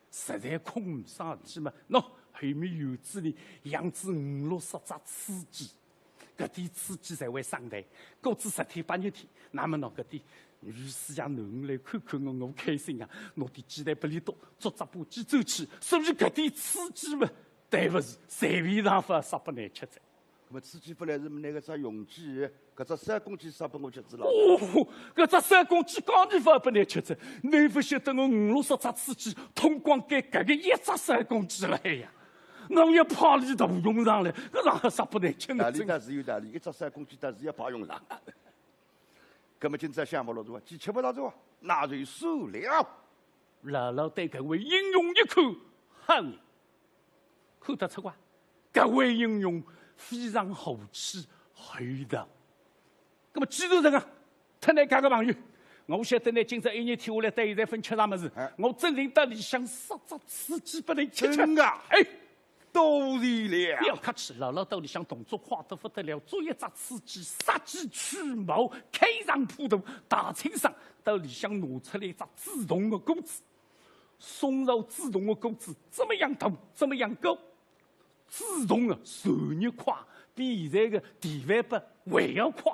实在空呒啥事体嘛，喏，后面院子里养仔五六十只雌鸡，搿点雌鸡侪会生蛋，过仔十天八日天，那么喏，搿点女婿呀囡儿来看看我，我开心啊，拿点鸡蛋拨伊笃，捉只把鸡走去，所以搿点雌鸡嘛，对勿住，随便场化杀拨侬吃哉。 那么雌鸡勿来事么，拿搿只雄鸡，搿只三公鸡杀拨我吃仔了。哦，搿只三公鸡讲伊勿拨侬吃哉，侬勿晓得我五六十只雌鸡，统光拣搿个一只三公鸡来呀。我要派伊大用场来，搿场化杀拨侬吃，道理我真倒是有道理，一只三公鸡倒是要派用场。那么今朝想勿落哉哇，鸡吃勿着哉哇，那就算了。老老对搿位英雄一看，好人，看得出哇，搿位英雄非常和气厚道。那么既然这样，特来交个朋友，我晓得呢，今朝一日天下来到现在朆吃啥物事，哎。我正经到里向杀只鸸鹚拨侬吃吃。真的啊？哎，多谢了。不要客气，老老到里向动作快得不得了，捉一只鸸鹚，杀鸡取毛，开肠破肚，大清爽，到里向拿出来一只紫铜的锅子，松露紫铜的锅子，这么样大，这么样高。 紫铜啊，传热快，比现在个电饭煲还要快。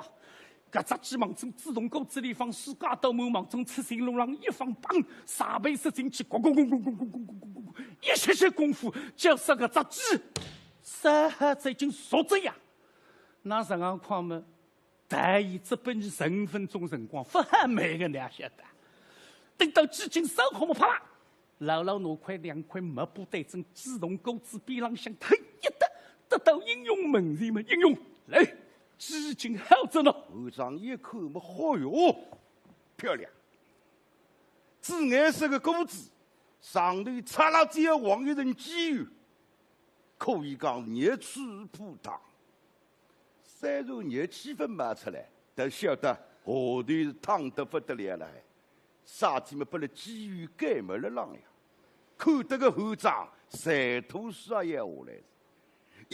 搿只鸡望准紫铜锅子里放，水加倒满，望准七星炉浪一放，砰，茶杯塞进去，咕咕咕咕咕咕咕咕咕咕咕，一歇歇功夫，就杀搿只鸡，啥还已经熟着呀。哪能介快嘛？ 大概只拨伊十五分钟辰光，勿好慢个，侬也晓得。等到鸡精烧好么，啪啪，老老拿块两块抹布对准紫铜锅子边浪向推一搭，得到英雄门前么，英雄，来，鸡精好着呢。后生一看么，嚯哟，漂亮！紫颜色个锅子，上头擦辣椒黄一层鸡油，可以讲热气扑堂。 虽然热气朆冒出来，但晓得下头是烫得不得了了。啥体么，拨了鸡油盖满了浪呀，看得个后生馋吐水也要下来。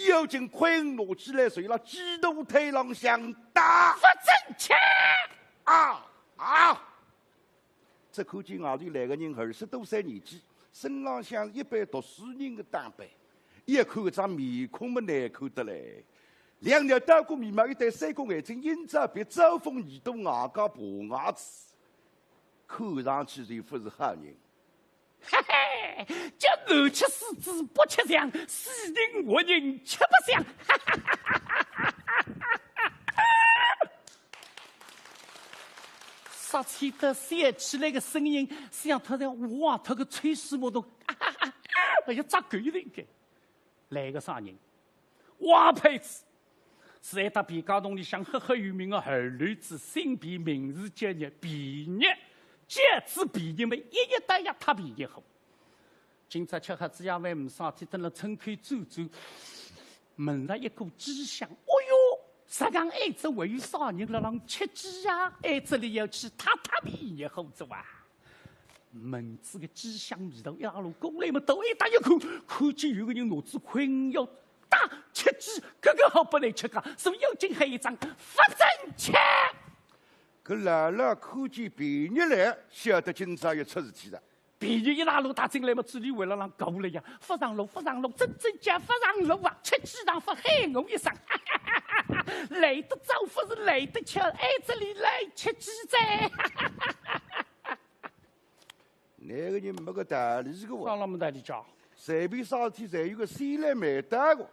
要紧筷子拿起来，就辣鸡肚腿浪向打。勿正经！啊，啊！ 只看见外头来个人二十多岁年纪，身浪向一般读书人个打扮，一看搿张面孔么难看得来。两条刀疤眉毛，一对三角眼睛，阴燥鼻，招风耳朵，外加爬牙齿，看上去就勿是好人。嘿嘿，叫男吃四肢不吃香，死人活人吃不香。杀气的笑起来个声音，像他在挖他个吹水马桶，哎呀，扎狗一个。来个啥人？王佩子，是一搭皮家洞里向赫赫有名的二流子，姓皮名字叫热，皮热，叫仔皮热么，一日到夜太皮热火。 今朝吃好仔夜饭，没啥事体，蹲辣窗口转转，闻着一股鸡香。哦哟，实梗，哎，这还有啥人辣浪吃鸡呀？哎，这里要去踏踏皮热火仔哇！闻仔个鸡香味道，一拉路过来么，头一搭一看，看见有个人拿仔筷要打吃鸡，搿个好拨侬吃个，是勿是要紧喊一声勿准吃？搿老老看见皮热来，晓得今朝要出事体了。 皮热一拉路踏进来么，嘴里还辣浪咕了呀，勿上路，勿上路，真正叫勿上路啊！吃鸡上勿喊我一声，来得早勿是来得巧，哎，这里来吃鸡哉。那个人没个道理个哇。啥那么道理讲？随便啥事体侪有个先来慢到个，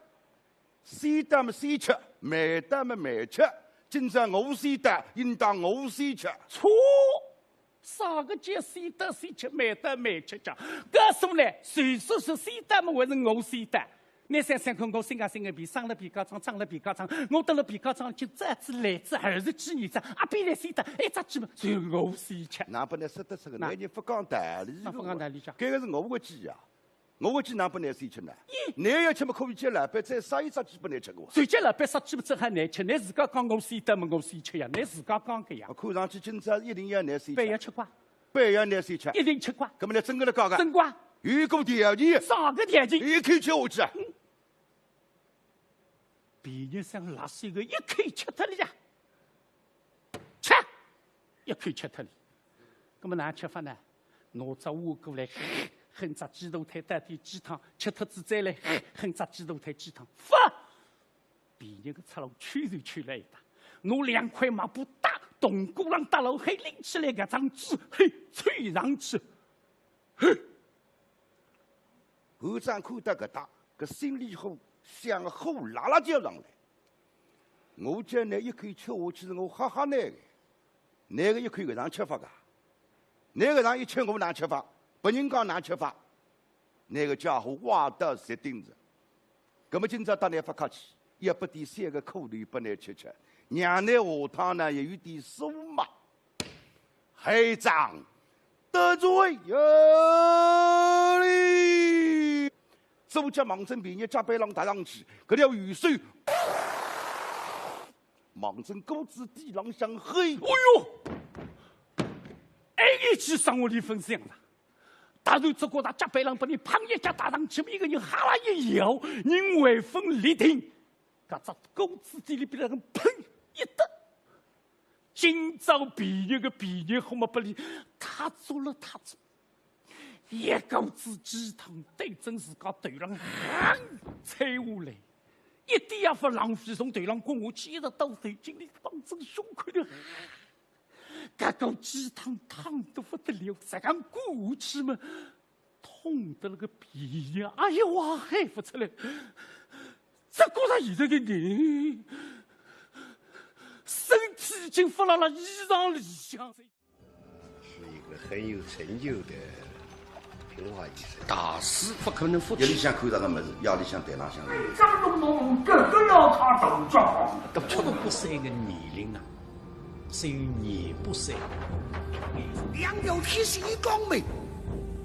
先到么先吃，慢到么慢吃。今朝我先到，应当我先吃。错！ 啥个叫先到先吃，慢到慢吃讲？告诉侬，谁说是先到么，还是我先到？侬想想看，我心啊心个皮，生了皮家庄，长了皮家庄，我蹲了皮家庄，就这次来仔二十几年仔，阿比来先到，一只鸡么，就我先吃。哪能勿说得出个？哪能勿讲道理个？哪能勿讲道理讲？搿个是我个鸡啊。 我个鸡哪能拨侬先吃呢？咦？侬要吃么可以叫老板再杀一只鸡拨侬吃个哇。谁叫老板杀鸡么，只好侬吃，侬自家讲我先到么，我先吃呀，侬自家讲个呀。看上去今朝一定要侬先吃。板要吃光。板要侬先吃。一定吃光。搿么侬真个辣讲个？真光。有个条件。啥个条件？一口吃下去啊。嗯。 皮热像辣手个，一口吃脱了呀。吃，一口吃脱了。那么哪能吃法呢？拿只碗过来，哼只鸡肚腿，倒点鸡汤，吃脱仔再来，哼只鸡肚腿鸡汤。勿！皮热个出路，抽就抽来一搭，拿两块抹布搭，铜锅浪搭牢，嘿，拎起来搿张纸，嘿，抽上去，嘿。 后生看到搿搭，搿心里火像火辣辣叫上来。我叫侬一口吃下去，是我吓吓侬个。侬个一口搿能吃法个？侬搿能一吃，我哪能吃法？别人家哪能吃法？侬个家伙歪到绝顶哉。葛么今朝搭侬勿客气，要拨点三个苦头拨侬吃吃，让侬下趟呢也有点数嘛。 害哉，得罪有理。左脚望准皮热脚背浪踏上去，搿条右手望准顾子棣浪向嘿。哎哟！哎，一记生活里分享了。大头只觉得脚背浪拨人碰一脚踏上去，一个人哈啦一摇，人还朆立定，搿只顾子棣里边人砰一得。今朝便宜个便宜，好么拨伊踏足了踏足。 一口子鸡汤对准自家头浪横吹下来，一点也勿浪费，从头浪滚下去，一直到头颈里，望准胸口里。搿口鸡汤烫得勿得了，实梗滚下去嘛，痛得了个便呀，哎哟哇，喊勿出来。只觉着现在个人，身体已经勿辣辣衣裳里向。 是一个很有成就的评话医生。大师不可能复制。夜里向看到个物事，夜里向台浪向。张东东搿个老太头叫好。搿七十八岁个年龄啊，只有廿八岁。两条天线一光明，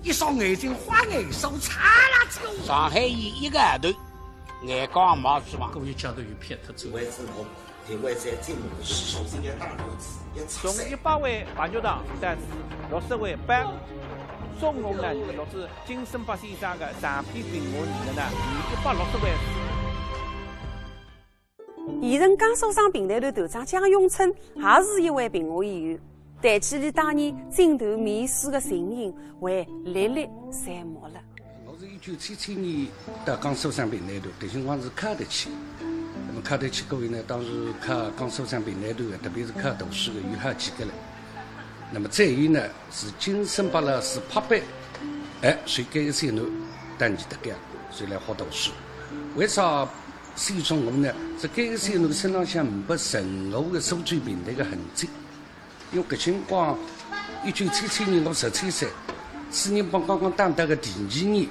一双眼睛花眼梢擦啦就。上海演一个号头，眼光毛是嘛。各位家头有撇脱走。为什么？ 因为在节目的时候，应该打乱子，要插塞。从一百位白玉堂，但是六十位班，总共呢，就是六十金生八先生的长篇评话里面呢，有一百六十位。现任江苏省评弹团团长江永春也是一位评话演员，谈起伊当年锦团面试的情形，还历历在目了。 我是一九七七年到江苏省评弹团，搿辰光是考得去。那么考得去过后呢，当时考江苏省评弹团的，特别是考大师的，有好几个了。那么再有呢，是金生八老师拍板，哎，选搿个小囡当年的个，所以来学大师。为啥选中我呢？是搿个小囡身浪向没任何的苏州评弹的痕迹。 因为搿辰光，一九七七年我十七岁，四年半刚刚打倒个第二年，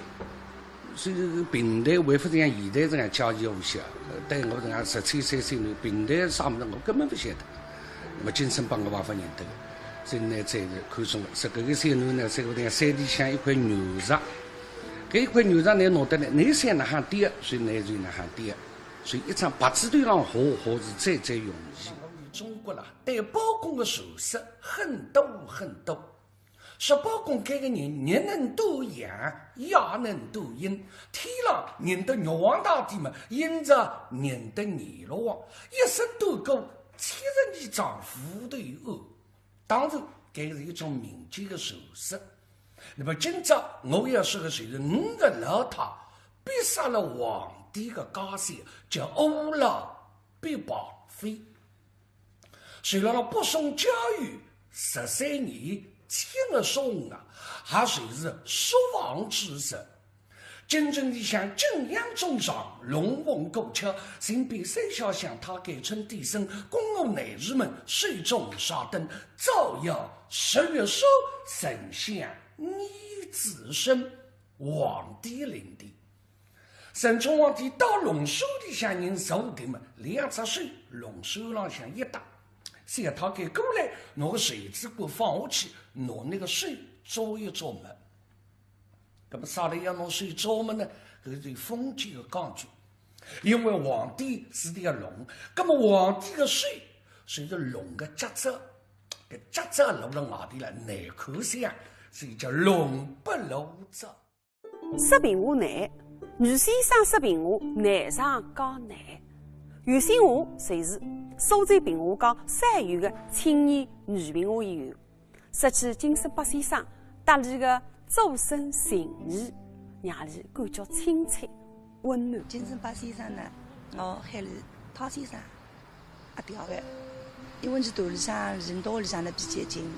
所以评弹还勿像现在这样家喻户晓。对我这样十七岁小囡，评弹啥物事我根本勿晓得。那么金生八我也勿认得个，所以呢，再是看中了，说搿个小囡呢，是搿个山里向一块原石，搿一块原石侬拿得来，侬想哪哼跌，所以侬就哪哼跌。 所以一张白纸头浪画画是最最容易。中国啦，对包公的传说很多很多。说包公搿个人，日能斗阳，夜能斗阴，天浪认得玉皇大帝嘛，阴着认得阎罗王，一生斗过七十二桩无头案。 当然，搿是一种民间的传说。那么今朝我要说的就是五个老太逼杀了皇帝的家小，叫五老逼王妃。传了北宋嘉佑十三年，清末宋啊，也就是说王之时。 京城里向景阳钟上，龙凤鼓敲，身边三小相太监称帝僧，宫娥内侍们手中纱灯，照耀十月说丞相你子生，皇帝临的。神宗皇帝到龙首里向人坐定么，两只手龙首浪向一搭，小太监过来，拿个袖子管放下去，拿那个手捉一捉么。 那么啥人要拿手捉么呢？搿是封建的讲究，因为皇帝是条龙，那么皇帝的手就是龙的脚爪，搿脚爪露了外头了，难看相，所以叫龙不露爪。说评话难，女先生说评话难上加难。有些话就是苏州评话界少有的青年女评话演员。 说起金生八先生搭俚个终身情谊，让俚感觉亲切、温暖。金生八先生呢，我喊俚汤先生，阿嗲个，因为伲团里向，伲到屋里向呢比较近，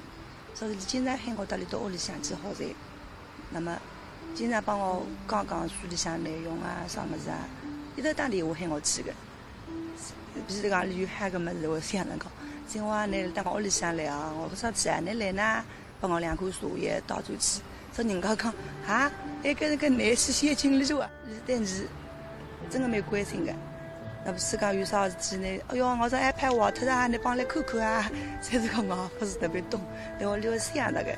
所以俚经常喊我到俚到屋里向去好哉。那么，经常帮我讲讲书里向内容啊，啥物事啊，一直打电话喊我去个。 比如讲，有好个物事，我想着讲，今晚侬到我屋里向来啊，我说起来，侬来呢，帮我两罐茶叶倒转去。说人家讲，啊，哎，搿个侬是先进来是伐？但是真个蛮关心个。那不是讲有啥事体呢？哎哟，我说iPad坏脱啊，侬帮来看看啊。侪是讲我勿是特别懂，但我就想着个，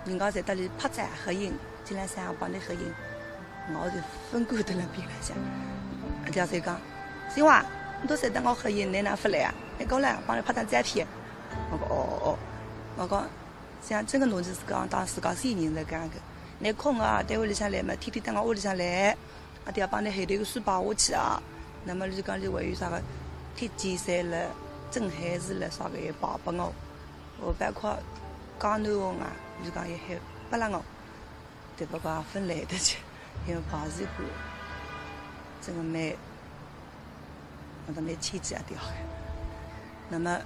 人家侪搭俚拍照合影，今朝想帮侬合影。 我就勿敢蹲辣边浪向。阿姐就讲，新华，侬都侪搭我合影，侬哪勿来啊？你过来帮你拍张照片。我讲哦哦哦，我讲像这个侬是讲当自家先人在讲个，你空啊，单位里向来嘛，天天到我屋里向来，啊，对啊，帮你后头个书摆下去啊。那么伊讲伊还有啥个铁剑扇了、镇海树了啥个也摆拨我，我包括江南红啊，伊讲也还拨了我。 对，不过也勿来得及，因为排练过，真个蛮，我倒蛮牵记啊，对啊。那么，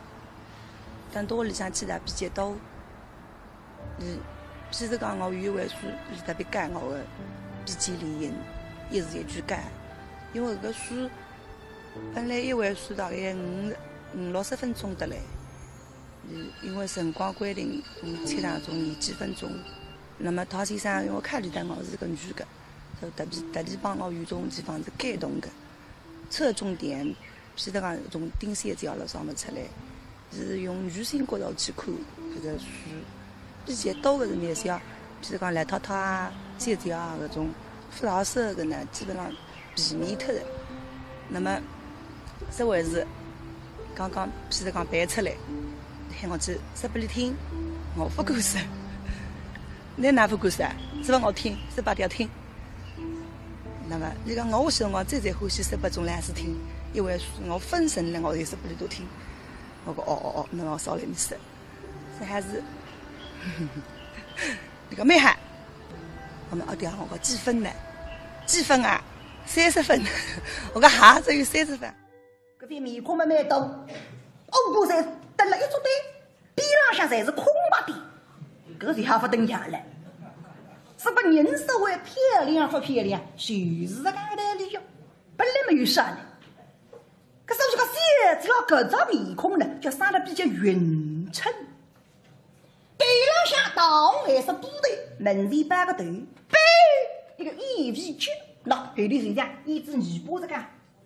但到屋里向去了比较多，嗯，譬如讲我有一回书，伊特别讲我个《比肩联姻》，一字一句讲，因为搿个书本来一回书大概五五六十分钟得来，嗯，因为辰光规定，嗯，切当中廿几分钟。 那么陶先生因为考虑到我是个女个，就特别特别帮我有种地方是改动个，侧重点，譬如讲从丁小姐了上面出来，是用女性角度去看搿个书，比较多个是描写，譬如讲老太太啊、小姐啊搿种，勿老少个呢，基本上 避免脱的。那么，这回是刚刚譬如讲背出来，喊我去说拨伊听，我勿敢说。侬哪勿敢说啊？说拨我听，说拨伊听。那么，伊讲我为什么最最欢喜说拨种老师听，因为我分神了，我就说拨伊都听。我讲哦哦哦，那么我少来点说，这还是那个蛮好。 那么阿爹，我讲几分呢？几分啊？三十分。我讲哈，只有三十分。搿点面孔嘛蛮多，哦，我侪等了一桌堆，边浪向侪是空白点，搿是还勿等样了。是不人所谓漂亮勿漂亮，就是搿个道理哟。本来没有啥呢，可是这个小姐搿只面孔呢，就生得比较匀称。 背浪向大红颜色布头，门前包个头，背一个燕尾结，那后头是像一只尾巴这个，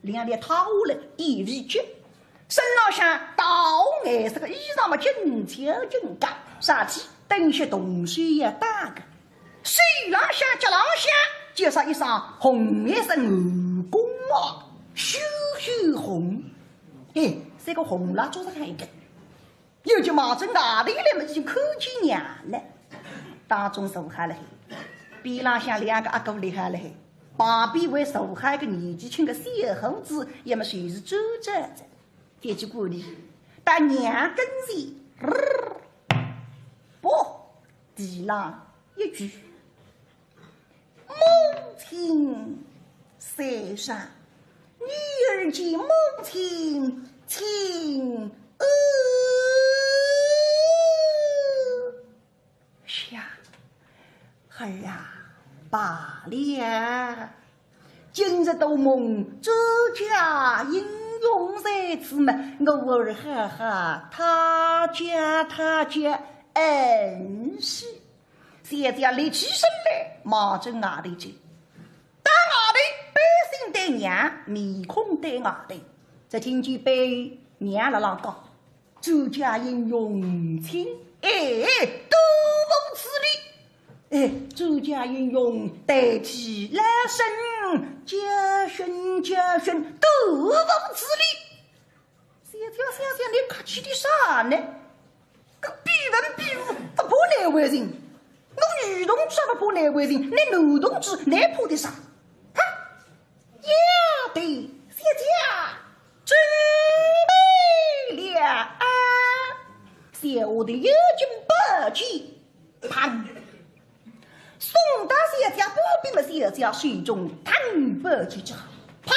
两条套下来，燕尾结。身浪向大红颜色个衣裳嘛，紧紧紧个，上去等歇同时也打个。手浪向、脚浪向，就着一双红颜色男工帽，血血红。嘿，这个红蜡烛是看一个。 又就望准外头来么，已经看见娘了。当中坐好了海，边浪向两个阿哥立好了海，旁边还坐好一个年纪轻个小伙子，要么就是站着，在去管理。到娘跟前，不，地浪一跪。 母亲在上，女儿见母亲请安。呀，儿啊，罢了。今日多蒙周家英雄在此嘛，我儿哈哈，他家他家恩师。 小姐立起身来，望准外头去。到外头，背心对娘，面孔对外头，只听见背后娘辣浪讲：“周家英雄请。”哎，多无此理！哎，周家英雄代替老身，家训家训，多无此理！ 小姐想想，你客气点啥呢？搿比文比武勿怕难为情，我女同志勿怕难为情，你男同志难怕点啥？哈！丫头，小姐准备了啊！小丫头要紧抱起。 砰！送到小姐旁边么，小姐手中弹拨几招，啪！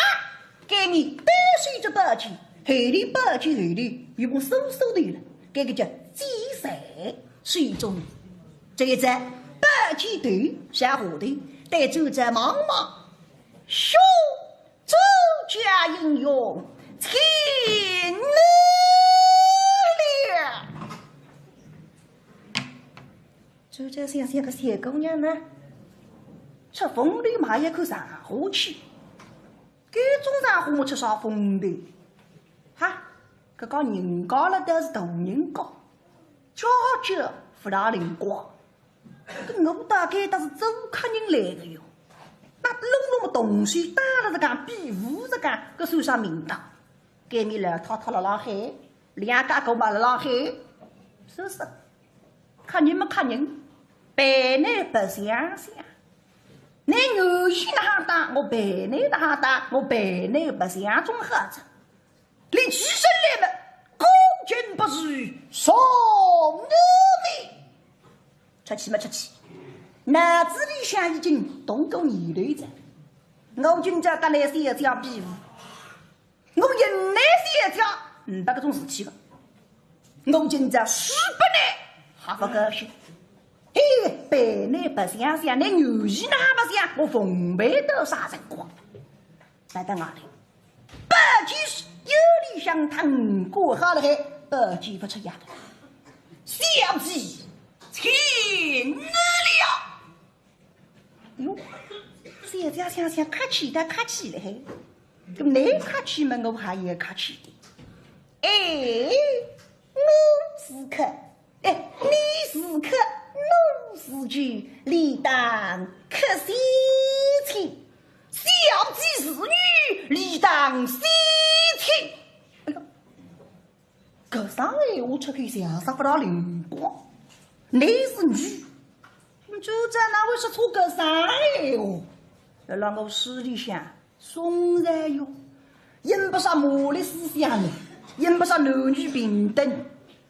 搿面单手一只宝剑，后头宝剑后头有根丝丝头了，搿个叫剪裁，手中这一只宝剑头向下头，对周轸望望，兄，周家英雄，请了。 周轸想想搿小姑娘呢，出风头嘛也看上下去，搿种场化么出啥风头？哈，搿个人家了倒是大人家，家教勿大灵光，搿我大概倒是做客人来个哟。那弄弄么东西打了这个，比武这个，搿算啥名堂？搿面老太太辣辣海，两家狗嘛辣辣喊，是是，吓人么吓人，陪倷白相相。倷愿意哪哈打，我陪倷哪哈打，我陪倷白相总好哉。倷起身来么，恭敬不如从容。出去么出去，脑子里向已经动过念头哉。我今朝搭倷小姐比武， 我赢倷小姐，呒拨搿种事体个。我今朝输拨倷，还勿高兴。哎，陪倷白相相，倷愿意哪哈白相，我奉陪到啥辰光？来到外头，宝剑是腰里向搨挂好了海，宝剑勿出呀。小姐，请了。 哟，小姐想想客气倒客气了嘿，搿么倷客气嘛，我还要客气的。哎，我是客，哎，你是客，我是主，理当客先请。小姐是女，理当先请。哎呦， 搿声闲话出口像煞勿大灵光。倷是女，你今朝哪会说出搿声闲话？辣辣我书里向，宋朝哟，用勿着马列思想呢，用勿着男女平等。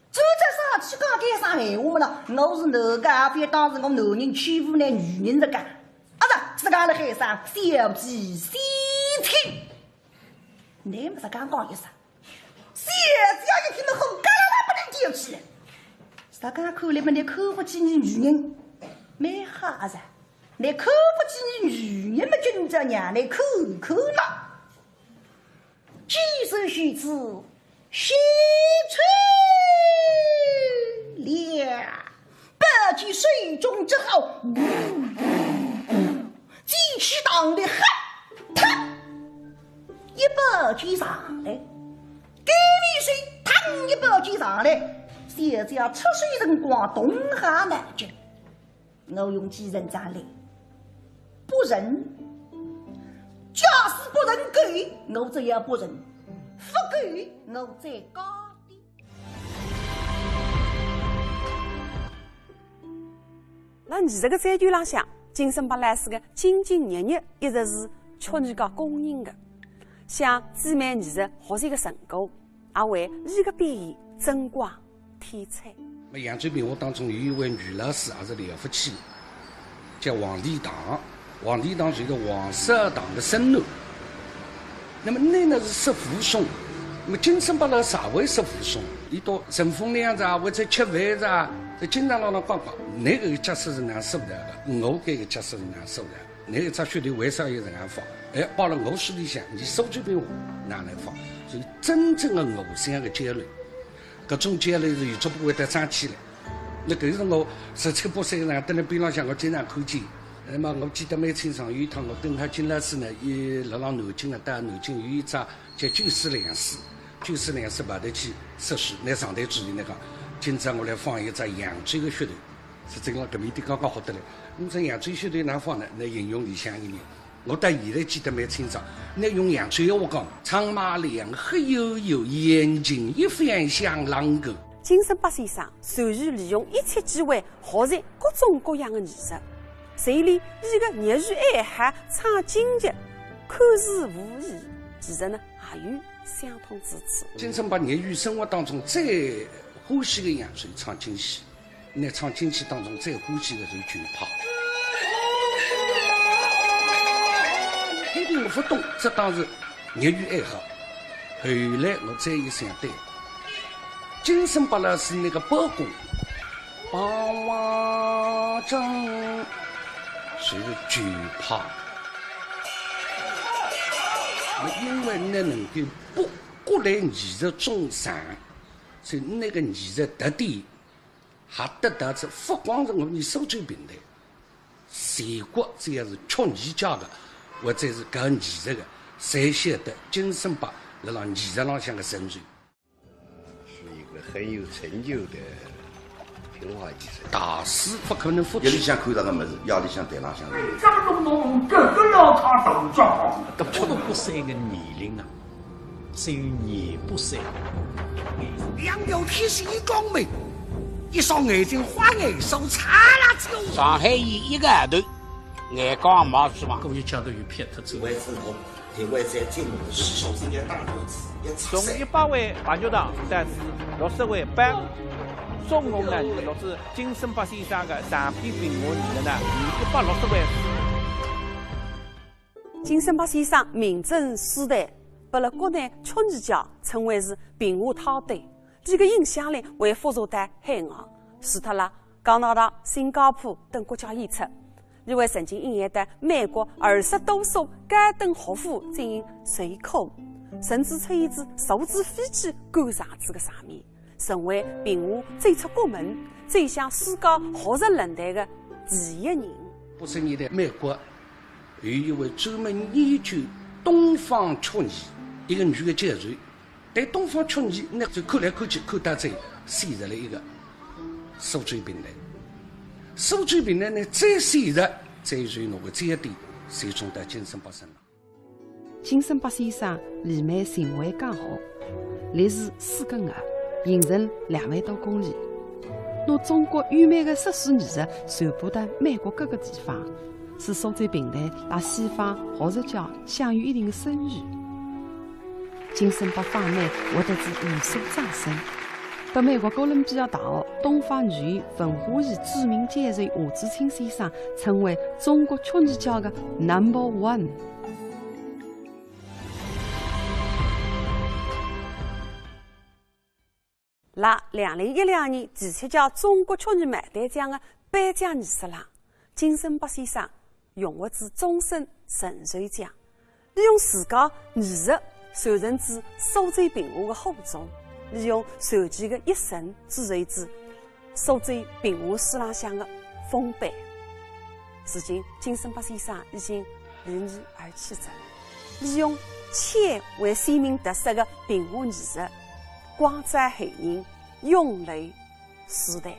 今朝上去讲搿声闲话么啦，我是男个，也勿当是我男人欺负倷女人实梗。啊，是，自家辣喊声，小姐先请。倷么自家讲一声， 小姐一听么火辣辣拨倷点起来。自家看来么倷看勿起伲女人，蛮好啊噻。倷看勿起伲女人么，今朝让倷看看啦。既是如此，先出了。 宝剑手中之后，剑气荡裂，哈，啪，一宝剑上来，该里手，嘡，一宝剑上来，小姐出手辰光动下脑筋。我用几成掌来，不成，假使不成够，我再要不成，不够，我再加点。 辣艺术个追求浪向，金圣伯老师个兢兢业业一直是出人家公认个。像姊妹艺术学习个成果，也为伊个表现争光添彩。那扬州评话当中有一位女老师也是了不起，叫王礼堂。 王礼堂就是王少堂个孙囡。那么倷呢是说武松，那么金圣伯老师也会说武松，伊到顺风凉哉，或者吃饭哉，就经常辣辣讲讲，倷搿个角色是哪能塑造个，我搿个角色是哪能塑造个，倷一只噱头为啥要搿能放？哎，摆辣我书里向，伲苏州评话哪能放？所以真正个互相个交流，搿种交流是有足不会得争气个。 那搿是我十七八岁个辰光，蹲辣边浪向，我经常看见。那么我记得蛮清爽，有一趟我跟海清老师呢，伊辣辣南京啊，到南京有一只叫九四粮食，九四粮食跑得去说书，拿上台主持人讲，今朝我来放一只扬州个噱头，是真个搿面点刚刚好得来。侬只扬州噱头哪放呢？拿应用里向一眼。 我到现在记得蛮清爽，拿用扬州闲话讲，长马两黑又有眼睛一翻向狼狗。金圣伯先生善于利用一切机会，学习各种各样的艺术。随后，伊个业余爱好唱京剧，看似无益，其实呢，也有相通之处。金圣伯业余生活当中最欢喜个一样就是唱京戏。 拿唱京戏当中最欢喜个就是群派。开头我勿懂，只当是业余爱好。后来我再一想，对，金圣伯老师那个包公，霸王将，就是群派。那因为倷能够博各类艺术众长，所以那个艺术特点 还得到仔勿光是我伲苏州评弹，全国只要是曲艺界个，或者是搞艺术个，侪晓得金圣伯辣辣艺术浪向个成就。是一个很有成就的评话艺术家。大师勿可能复制。夜里向看到个物事，夜里向台浪向。搿个弄弄，搿个老太大家伙。搿不到三个年龄啊，三年不散。两条天线一讲没，一双眼睛花眼手擦辣椒。上海演一个号头，眼光没希望。各位讲的有骗脱走。为子龙，也为在听我的师兄之间打官司，也出从一百位白玉堂到六十位班，总共呢是录制金圣伯先生的长篇评话艺术呢，有一百六十位。金圣伯先生名震四代，被了国内曲艺界称为是评话泰斗。伊个影响力还辐射到海外，除脱了加拿大、新加坡等国家演出，伊还曾经应邀到美国二十多所高等学府进行授课，甚至出现仔坐仔飞机赶场子的场面，成为评话走出国门、走向世界学术论坛的第一人。八十年代，美国有一位专门研究东方曲艺一个女的教授，对东方曲艺呢，就看来看去，看到最后，选择了一个苏州评弹。苏州评弹呢，最选择，最后拿个焦点集中到金圣伯身上。 金圣伯先生离美巡回讲学，历时四个月，行程两万多公里，拿中国优美的说书艺术传播到美国各个地方，使苏州评弹辣西方学术界享有一定的声誉。金圣伯访美，获得仔无数掌声，被美国哥伦比亚大学东方女文化系著名教授夏志清先生称为中国曲艺界的 number one。 辣两零一两年第七届中国曲艺牡丹奖的颁奖仪式浪，金圣伯先生荣获仔终身成就奖，伊用自家艺术传承仔苏州评话的火种，伊用传奇的一生注入仔苏州评话史浪向的丰碑。如今，金圣伯先生已经离你而去哉，伊用千回鲜明特色的评话艺术，光照后人， 涌流时代。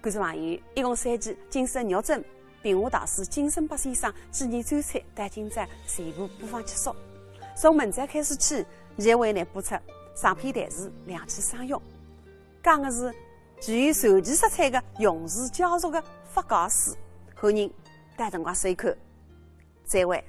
观众朋友，一共三期《金声玉枕》评话大师金圣伯先生纪念专场到今朝全部播放结束。从明朝开始起，伊还为㑚播出长篇弹词《两栖相拥》，讲的是具有传奇色彩的用词教学的法家书。欢迎到辰光收看，再会。